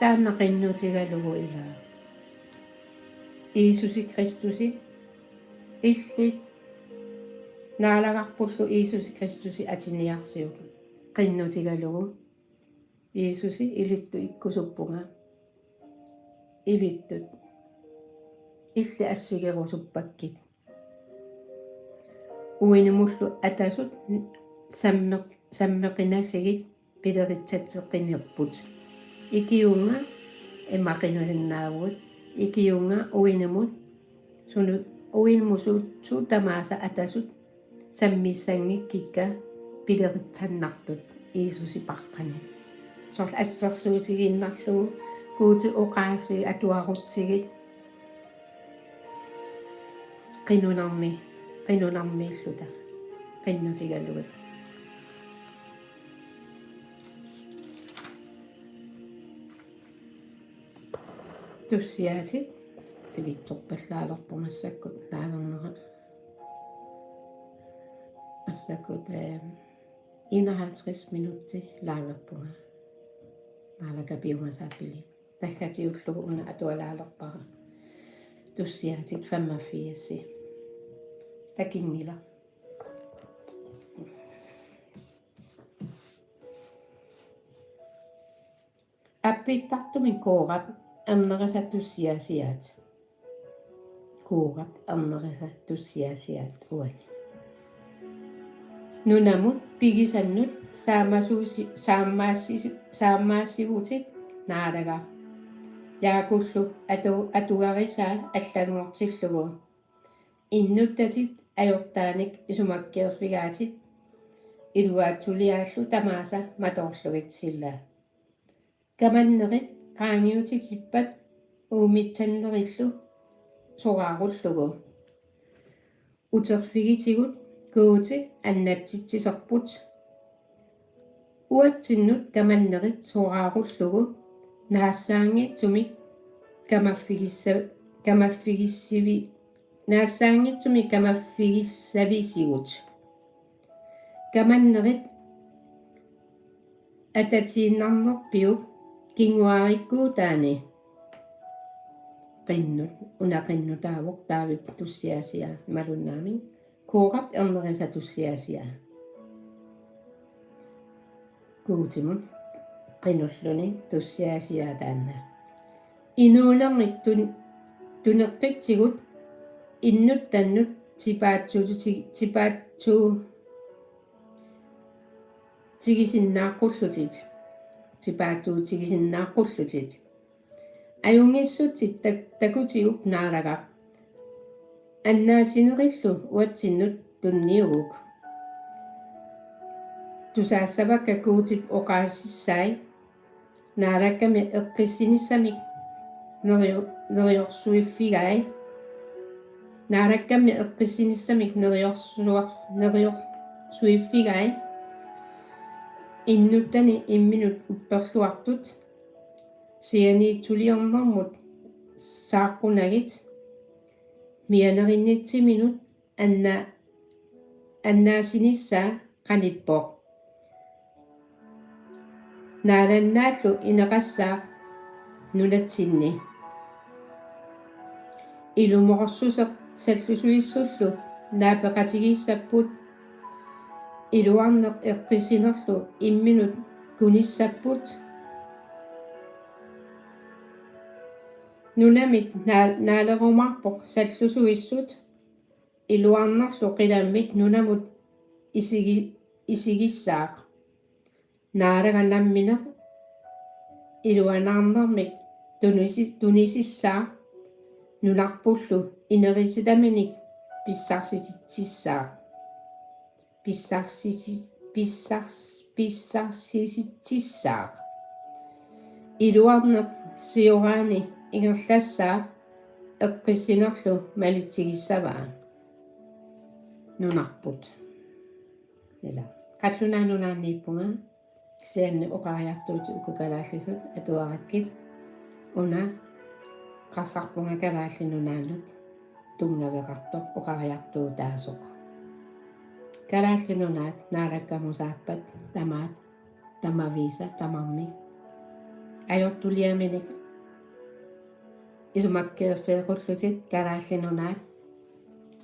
Taanna qinnutigalugu ilaa. Jiisusi Kristusi illit naalagarpullu Jiisusi Kristusi atiniarsiuk qinnutigalugu. Jiisusi ilittut ikkusuppunga. Ilittut. Illit assigerusuppakkit. Uinumullu atasut sammeq-, sammeqinasigit pileritsatseqqinerput. Ikiuunga imaqinusinnaavugut. Ikiuunga uinumut sunu-, uinumut suut tamaasa atasut sammissanngikkikka pileritsannartut Jiisusi paqqani. Soorlu assersuutigiinnarlugu Guutip oqaasii atuarutsigit qinunarmi, qinunarmiilluta qinnutigalugit. Tussiaatit, sivitsorpallaalerpoq massakkut laavernera. Massakkut, eh, enoghalvtreds minutsi laaverpunga. Naalakkat piumasaappili. Taggatiullugu una atualaalerpara. Tussiaatit femogfirs. Takinngilaq. Appittartumik Koorap ernerisa tussiaasiaat. Koorap ernerisa tussiaasiaat uani. Nunamut pigisannut saamasuusi-, saamaassi-, saamaassivutit Naalagaq. Jaakullu atu-, atugarisaa allanngortillugu. Innuttatit ajortaanik isumakkeerfigaatit iluaatsuliaallu tamaasa matoorlugit sila. Kamannerit qaangiutitippat uumitsannerillu soraarullugu. Uterfigitigut Guuti annatsitsiserput. Uatsinnut kamannerit soraarullugu naassaanngitsumik kamaffigissa-, kamaffigissivi-, naassaanngitsumik kamaffigissavisigut. Kamannerit atatiinnarnerpiuk kinguaarikkuutaani. Qinnut, una qinnutaavoq Daavip tussiaasiaa imaluunnaami Koorap ernerisa tussiaasiaa. Guutimut qinulluni tussiaasiaa taanna. Inuunermik tun-, tuneqqitsigut innuttannut tipaatsuuti-, tipaatsuutigisinnaaqqullutit. Tipaatsuutigisinnaaqqullutit. Ajunngissutsit tak-, takutiuk Naalagaq. Annaasinerillu uatsinnut tunniuguk. Tusaassavakka Guutip oqaasissai. Naalakkammi eqqissinissamik nerio-, neriorsuiffigai. Naalakkammi eqqissinissamik neriorsuar-, neriorsuiffigai. Innuttani imminut upperluartut. Sianiitsuliornermut saaqqunagit. Mianerinnitsiminut anna-, annaasinissaa qanippoq. Naalannaallu ineqassaaq nunatsinni. Ilumoorsuseq sallusuissullu naapeqatigiissapput. Iluarneq eqqissinerlu imminut kunissapput. Nunamit naa-, naalerumaarpoq sallusuissut. Iluarnerlu qilammit nunamut isigi-, isigissaaq. Naalagaq nammineq iluanaarnermik tunisi-, tunisissaaq nunarpullu inerisitaminik pissarsitsissaaq. Pissarsisi-, pissars-, pissarsisitsissaaq. Iluarneq sioraani ingerlassaaq eqqissinerlu malitsigissavaa. Nunarput. Ila. Qallunaat Nunaanniippunga, kisianni oqariartuutit uku kalaallisut atuarakkit. Una eqqarsarpunga Kalaallit Nunaannut tunngaveqartoq oqariartuutaasoq. Kalaallit Nunaat Naalakkamut saappat tamaat, tamaviisa tamarmik. ajortuliaminik isumakkeerfeeqqullutit Kalaallit Nunaat.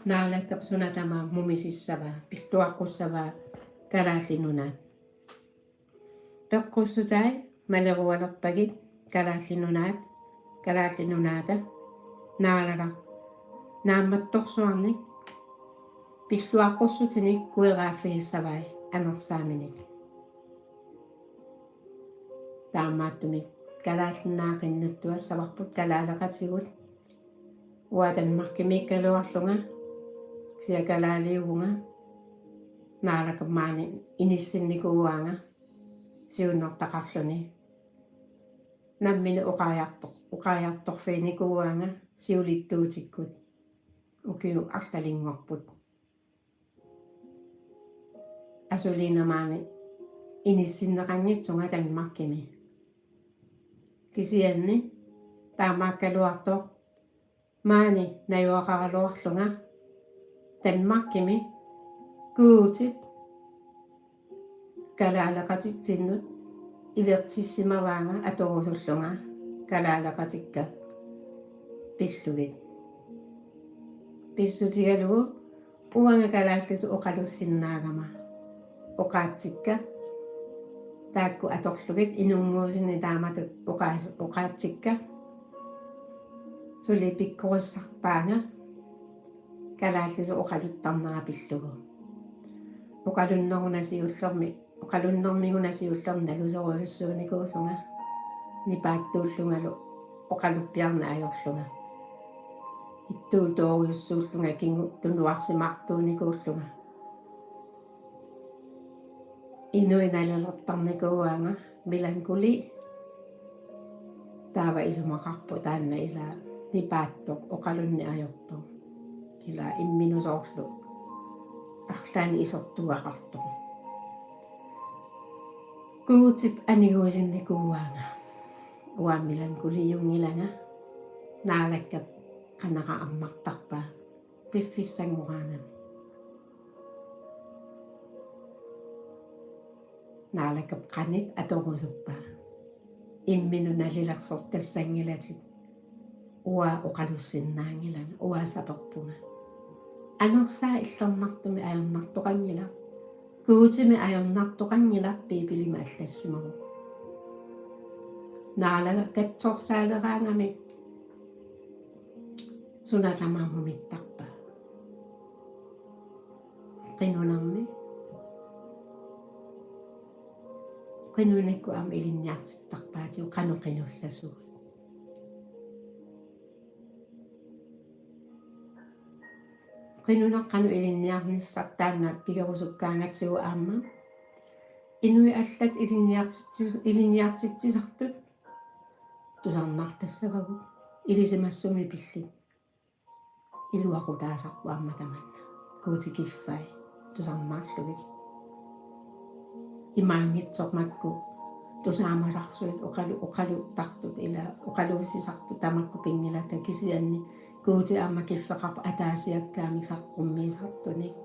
Naalakkap suna tamaat mumisissavaa, pilluaqqussavaa Kalaallit Nunaat. Peqqussutai malerualerpagit Kalaallit Nunaat, Kalaallit Nunaata, Naalagaq naammattorsuarnik pilluaqqussutinik kueraaffigissavai anersaaminik. Taamaattumik Kalaallit Nunaat qinnuttuassavarput kalaaleqatigut. Uanga Danmarkimiikkaluarlunga, kisianni kalaaliuvunga, Naalakkap maani inissinnikuuaanga siunnertaqarluni. Nammineq oqariartor-, oqariartorfiginikuuaanga siulittuutikkut ukiut arlalinngorput. Asuliinnaq maani inissinneqanngitsunga Danmarkimi. Kisianni taamaakkaluartoq maani najugaqaraluarlunga Danmarkimi Guutip kalaaleqatitsinnut ivertissimavaanga atorusullunga kalaaleqatikka pillugit. Pissutigalugu uanga kalaallisut oqalussinnaagama oqaatsikka taakku atorlugit inunnguusinni taamatut oqaas-, oqaatsikka suli pikkorissarpaanga kalaallisut oqaluttarnera pillugu. Oqalunneruna siullermi, oqalunnermiguna siullermi nalusorujussuunikuusunga nipaattuullungalu oqaluppiarneq ajorlunga. Ittuutoorujussuullunga kingu tunuarsimaartuunikuullunga. Inuit nalilertarnikuuaanga melankoli taava isumaqarpoq taanna ila nipaattoq oqalunneq ajortoq. Ila imminut soorlu arlaannik isertugaqartoq. Guutip aniguisinnikuuaanga. Uanga melankoliunngilanga Naalakkap qanara ammartarpaa piffissanngoraangami. Naalakkap qanit atorusuppaa. Imminut nalilersortassanngilatit. Uanga oqalussinnaanngilanga, uanga saperpunga. Anersaat illernartumik ajornartoqanngilaq. Guutimik ajornartoqanngilaq Biibilimi allassimavoq. Naalagaq katsorsaaleraangami suna tamaat mumittarpa. Qinunermi. Qinunikkut aamma ilinniartittarpaatigut qanoq qinussasugut. Qinuneq qanoq ilinniarnissaq taanna pigerusukkaangatsigu aamma. Inuit allat ilinniartitsi-, ilinniartitsisartut tusarnaartassavagut ilisimasumik pillit. Iluaqutaasarput aamma tamanna. Guuti kiffai tusarnaarlugit. Imaanngitsoq makku tusaamasarsuit oqalu-, oqaluttartut ila oqaluussisartut tamakku pinngilakka kisianni Guuti aamma kiffeqarpoq ataasiakkaamik saqqummiisartunik.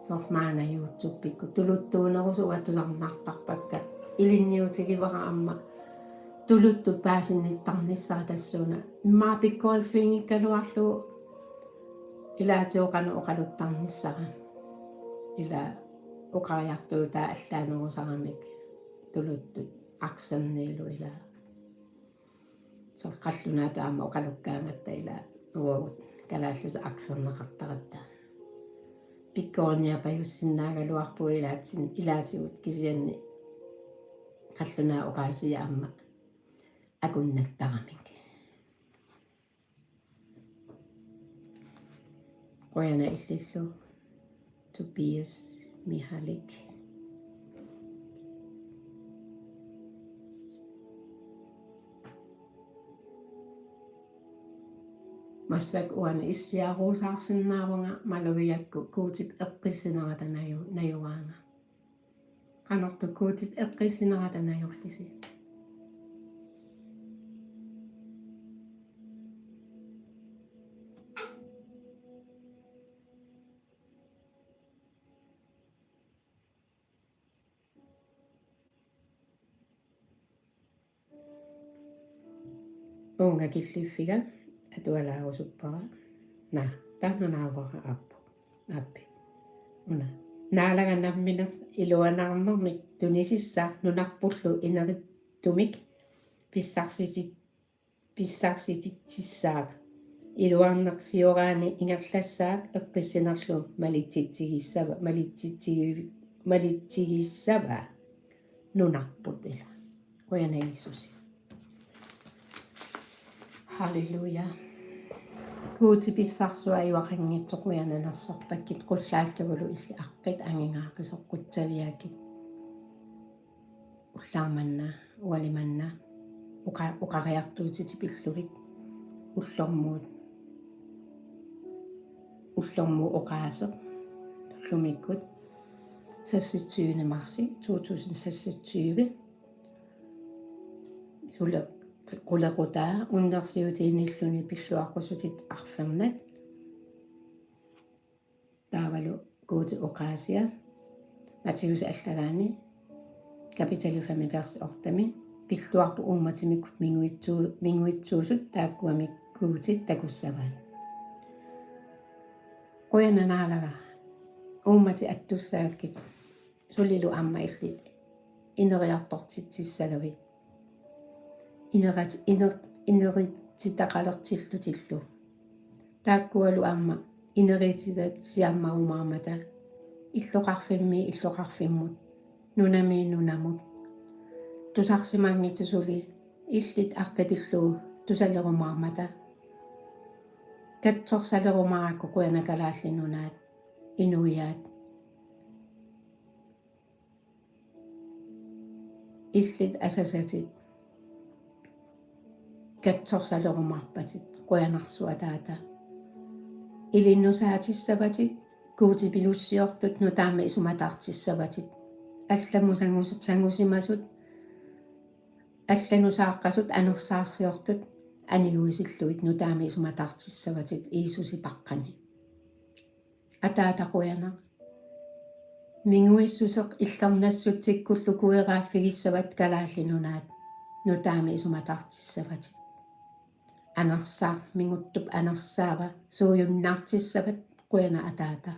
Soorlu maanga YouTubekkut tuluttuunerusoq uanga tusarnaartarpakka. Ilinniutigivara aamma tuluttut paasinnittarnissara tassuuna. Immaqa pikkoriffiginngikkaluarlugu ilaatigut qanoq oqaluttarnissara. Ila oqariartuutaa allaanerusaramik tuluttut akserneilu ila. Soorlu qallunaatut aamma oqalukkaangatta ila uagut kalaallisut akserneqartaratta. Pikkoriniarpajussinnaagaluarpugut ilaatsin-, ilaatigut kisianni qallunaat oqaasii aamma akunnattaramik. Qujanaq illillu Tobias Mihalik. Massakkut uani issiaruusaarsinnaavunga malugiakku Guutip eqqissinerata naju-, najugaanga. Qanortoq Guutip eqqissinerata najorlisi? Uunga killiffiga atualaarusuppara. Naa, taanna naavara aappu. Aappi. Una. Naalaga nammineq iluanaarnermik tunisissaaq nunarpullu inerittumik pissarsitit-, pissarsititsissaaq. Iluarneq sioraani ingerlassaaq eqqissinerlu malititsigissava-, malititsigi-, malitsigissavaa nunarput ila. Qujanaq Jiisusi. Halleluja. Guuti pissarsuaq ajuaqanngitsoq, qujanarsorpakkit qullaallugulu illit aqqit angingaaqisoq qutsaviakkit. Ullaaq manna, uali manna, oqa-, oqariartuutitit pillugit, ullormuut, ullormuut oqaaseq, ullumikkut seksogtyvende marsi to tusind seksogtyve, suli qulequtaa unnersiutiinnilluni pilluaqqussutit arfernat. Taavalu Guutip oqaasia Matthæusip allagaani kapitali fem vers otte-mi: Pilluarput uummatimikkut minguitsu-, minguitsuusut taakkuamik Guuti takussavaat. Qujanaq Naalaga, uummatit attussaakkit sulilu aamma illit ineriartortitsissagavit. Inerat-, iner-, ineritsitaqalertillutillu. Taakkualu aamma inerititatsiammarumaarmata illoqarfimmiit illoqarfimmut, nunamiit nunamut. Tusarsimanngitsoq suli illit aqqit pillugu tusalerumaarmata. Katsorsalerumaarakku, qujanaq Kalaallit Nunaat, inuiaat. Illit asasatit katsorsalerumaarpatit, qujanarsuaq Taata. Ilinnut saatissavatit, Guutipilussiortut nutaamik isumataartissavatit. Allamut sangus-, sangusimasut, allanut saaqqasut anersaarsiortut aniguisillugit nutaamik isumataartissavatit Jiisusip aqqani. Ataata qujanaq. Minguissuseq illernassutsikkut kueraaffigissavat Kalaallit Nunaat, nutaamik isumataartissavatit. Anersaaq minguttup anersaava suujunnaartissavat, qujanaq Ataata.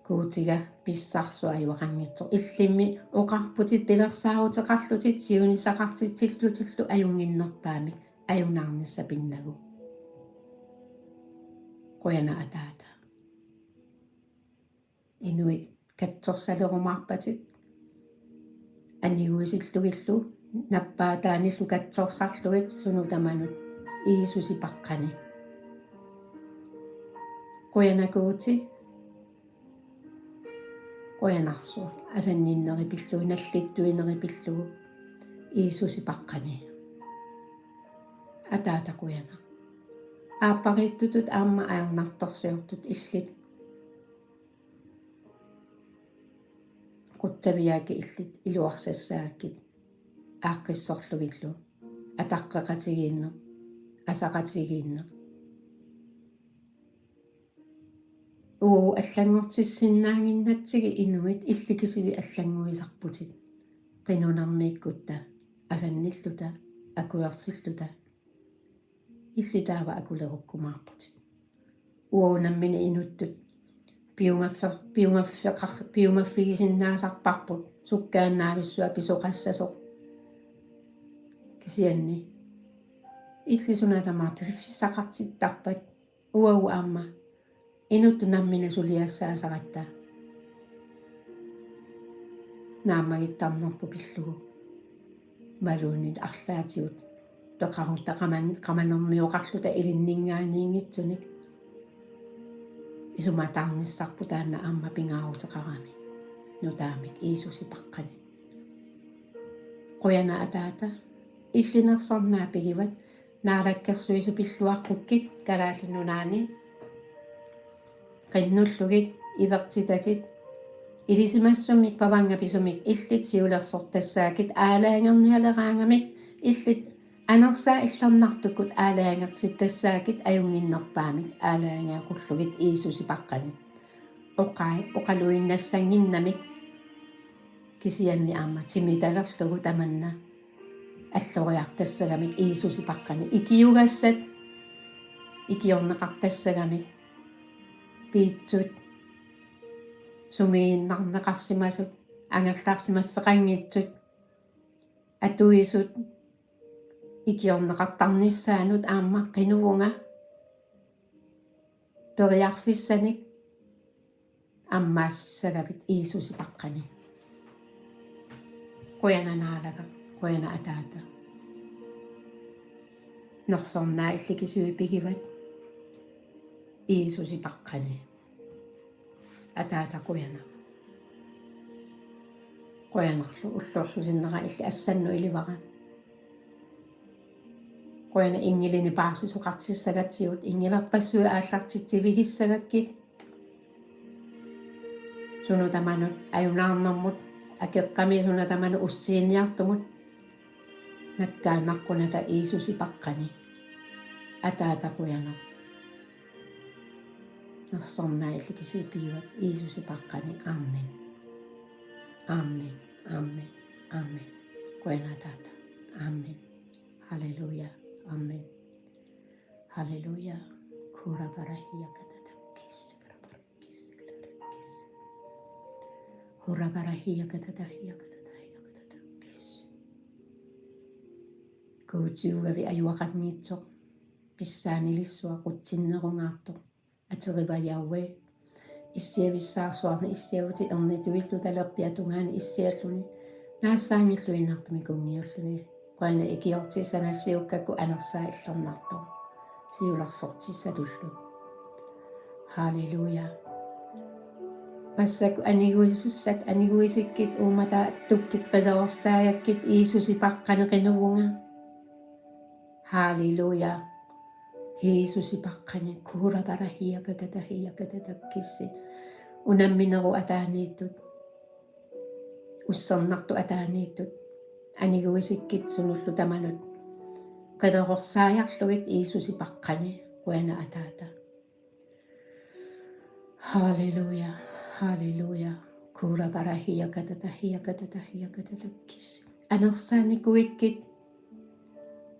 Guutiga pissarsuaq ajuaqanngitsoq, illimmi oqarputit pilersaaruteqarlutit siunissaqartitsillutillu ajunnginnerpaamik ajunaarnissapinnagu. Qujanaq Ataata. Inuit katsorsalerumaarpatit aniguisillugillu nappaataanillu katsorsarlugit sunut tamanut Jiisusip aqqani. Qujanaq Guuti. Qujanarsuaq asanninnerit pillugu, nallittuinerit pillugu Jiisusip aqqani. Ataata qujanaq. Aappariittutut aamma ajornartorsiortut illit qutsaviakkit, illit iluarsassaakkit aaqqissorlugillu ataqqeqatigiinneq, asaqatigiinneq. Uagut allanngortissinnaannginnatsigit inuit, illit kisivit allannguisarputit. Qinunermiikkutta asannilluta, akuersilluta. Illit taava akulerukkumaarputit. Uagut nammineq inuttut piumaffe-, piumaffeqar-, piumaffigisinnaasarparput sukkaannaavissuaq pisoqassasoq. Kisianni illit suna tamaat piffissaqartittarpat, uagut aamma inuttut nammineq suliassaasaratta naammagittarnerput pillugu. Imaluunniit arlaatigut peqarutta qaman-, qamanermioqarluta ilinninngaanniinngitsunik isumataarnissarput taanna aamma pingaaruteqarami nutaamik Jiisusip aqqani. Qujanaq Ataata, illinersornaat pigivat, naalakkersuisut pilluaqqukkit Kalaallit Nunaanni qinnullugit ivertitatit ilisimassummik pavannga pisumik illit siulersortassaakkit aalajangernialeraangamik, illit anersaat illernartukkut aalajangertittassaakkit ajunnginnerpaamik aalajangeequllugit Jiisusip aqqani. Oqai oqaluinnassannginnamik, kisianni aamma timitalerlugu tamanna alloriartassagamik Jiisusipaqqani, ikiugassat ikiorneqartassagamik, piitsut, sumiginnarneqarsimasut, angerlarsimaffeqanngitsut, atuisut, ikiorneqartarnissaannut aamma qinuvunga periarfissanik ammaassagavit Jiisusipaqqani. Qujanaq Naalagaq, qujanaq Ataata. Nersornaat illit kisiat pigivat Jiisusipaqqani. Ataata qujanaq. Qujanarlu ullorlu sinnera illit assannut ilivara. Qujanaq inngilinik paarsisoqartissagatsigut, inngilerpassuit aallartitsivigissagakkit. Sunut tamanut ajunaarnermut akeqqami, sunut tamanut ussiiniartumut nakkaannarkunata Jiisusipaqqani. Ataata qujanaq. Nersornaat illit kisiat pigivat Jiisusipaqqani. Amen. Amen. Amen. Amen. Qujanaq Ataata. Amen. Halleluja. Amen. Halleluja. Kurabarahia katatakkis, kurabarahia katatakkis. Hurabarahia katatakkis. Guutiugavit ajuaqanngitsoq, pissaanilissuaq, qutsinnerungaartoq. Aterivajaue. Issiavissaarsuarnik issiavutit ernituillu talerpiatungaani issialluni, naassaanngilluinnartumik kunngiulluni. Qujanaq ikiortissat nassiukkakku anersaat illernartoq siulersortissatullu. Halleluja. Massakkut aniguisussat aniguisikkit, uummataattukkit qilerorsagakkit Jiisusipaqqani qinuvunga. Halleluja. Jiisusipaqqani, kurabarahia katatakkis. Unamminerup ataaniittut, ussernartup ataaniittut aniguisikkit sunullu tamanut qilerorsaariarlugit Jiisusipaqqani, qujanaq Ataata. Halleluja, halleluja. Kurabarahia katatakkis, kurabarahia katatakkis. Anersaanikuikkit,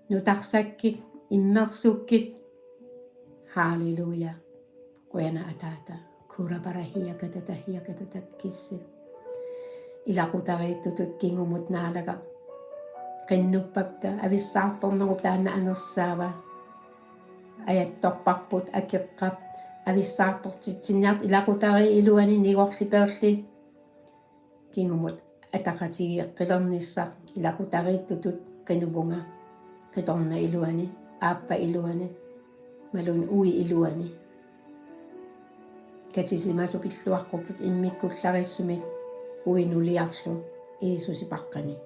nutarsakkit, immersukkit. Halleluja. Qujanaq Ataata. Kurabarahia katatakkis, kurabarahia katatakkis. Ilaqutariittutut kingumut Naalagaq. Qinnuppakka, avissaartornerup taanna anersaava. Ajattorparput akeqqap avissaartortitsiniartoq ilaqutariit iluanni nigorli peerli. Kingumut ataqatigiiqqilernissaq ilaqutariittutut qinuvunga, qitornaq iluani, aappat iluani, imaluunniit uiit iluani. Katisimasut pilluaqqukkit immikkullarissumik uinuliarlu Jiisusipaqqani.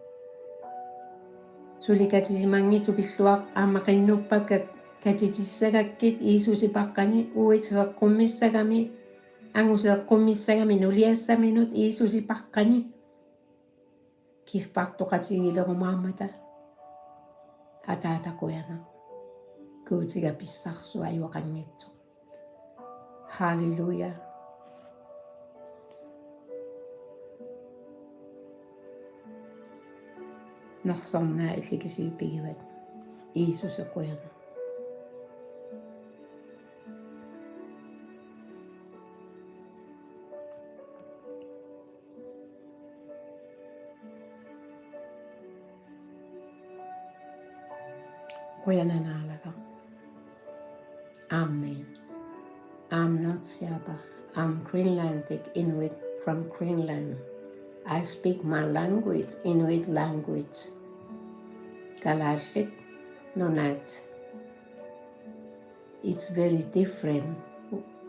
Suli katisimanngitsut pilluaqqat aamma qinnuppakka katitissagakkit Jiisusipaqqani, uiit seqqummissagamik, angut seqqummissagamik nuliassaminut Jiisusipaqqani. Kiffartoqatigiilerumaammata. Ataata qujanaq. Guutiga pissarsuaq ajuaqanngitsoq. Halleluja. Nersornaat illit kisiat pigivat. Jiisusi qujanaq. Qujanaq Naalagaq. Amen. I'm not Sherpa. I'm Greenlandic Inuit from Greenland. I speak my language, Inuit language. Kalaallit Nunaat. It's very different.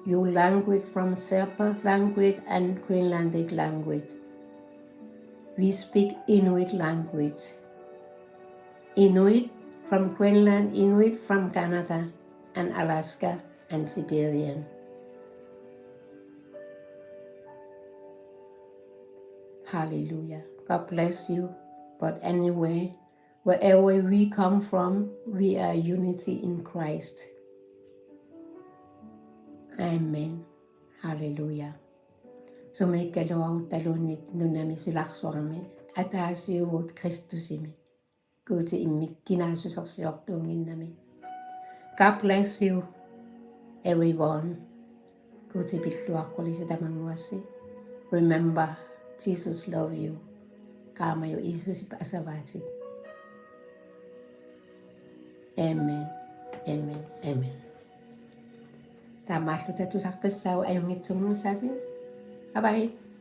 Your language from Sherpa language and Greenlandic language. We speak Inuit language. Inuit from Greenland, Inuit from Canada and Alaska and Siberian. Hallelujah. God bless you. But anyway, wherever we come from, we are unity in Christ. Amen. Hallelujah. Sumiikkaluarutta nunami silarsuarmi ataasiuvugut Kristusimi. Guuti immikkut kinaassusersiortuunnginnami. God bless you, everyone. Guuti pilluaqqulisi tamannguassi. Remember, Jesus love you. Qaamajuit Jiisusip asavaatit. Amen. Amen. Amen. Taamaalluta tusaqqissaaq, ajunngitsunnguussaasi. Bye bye.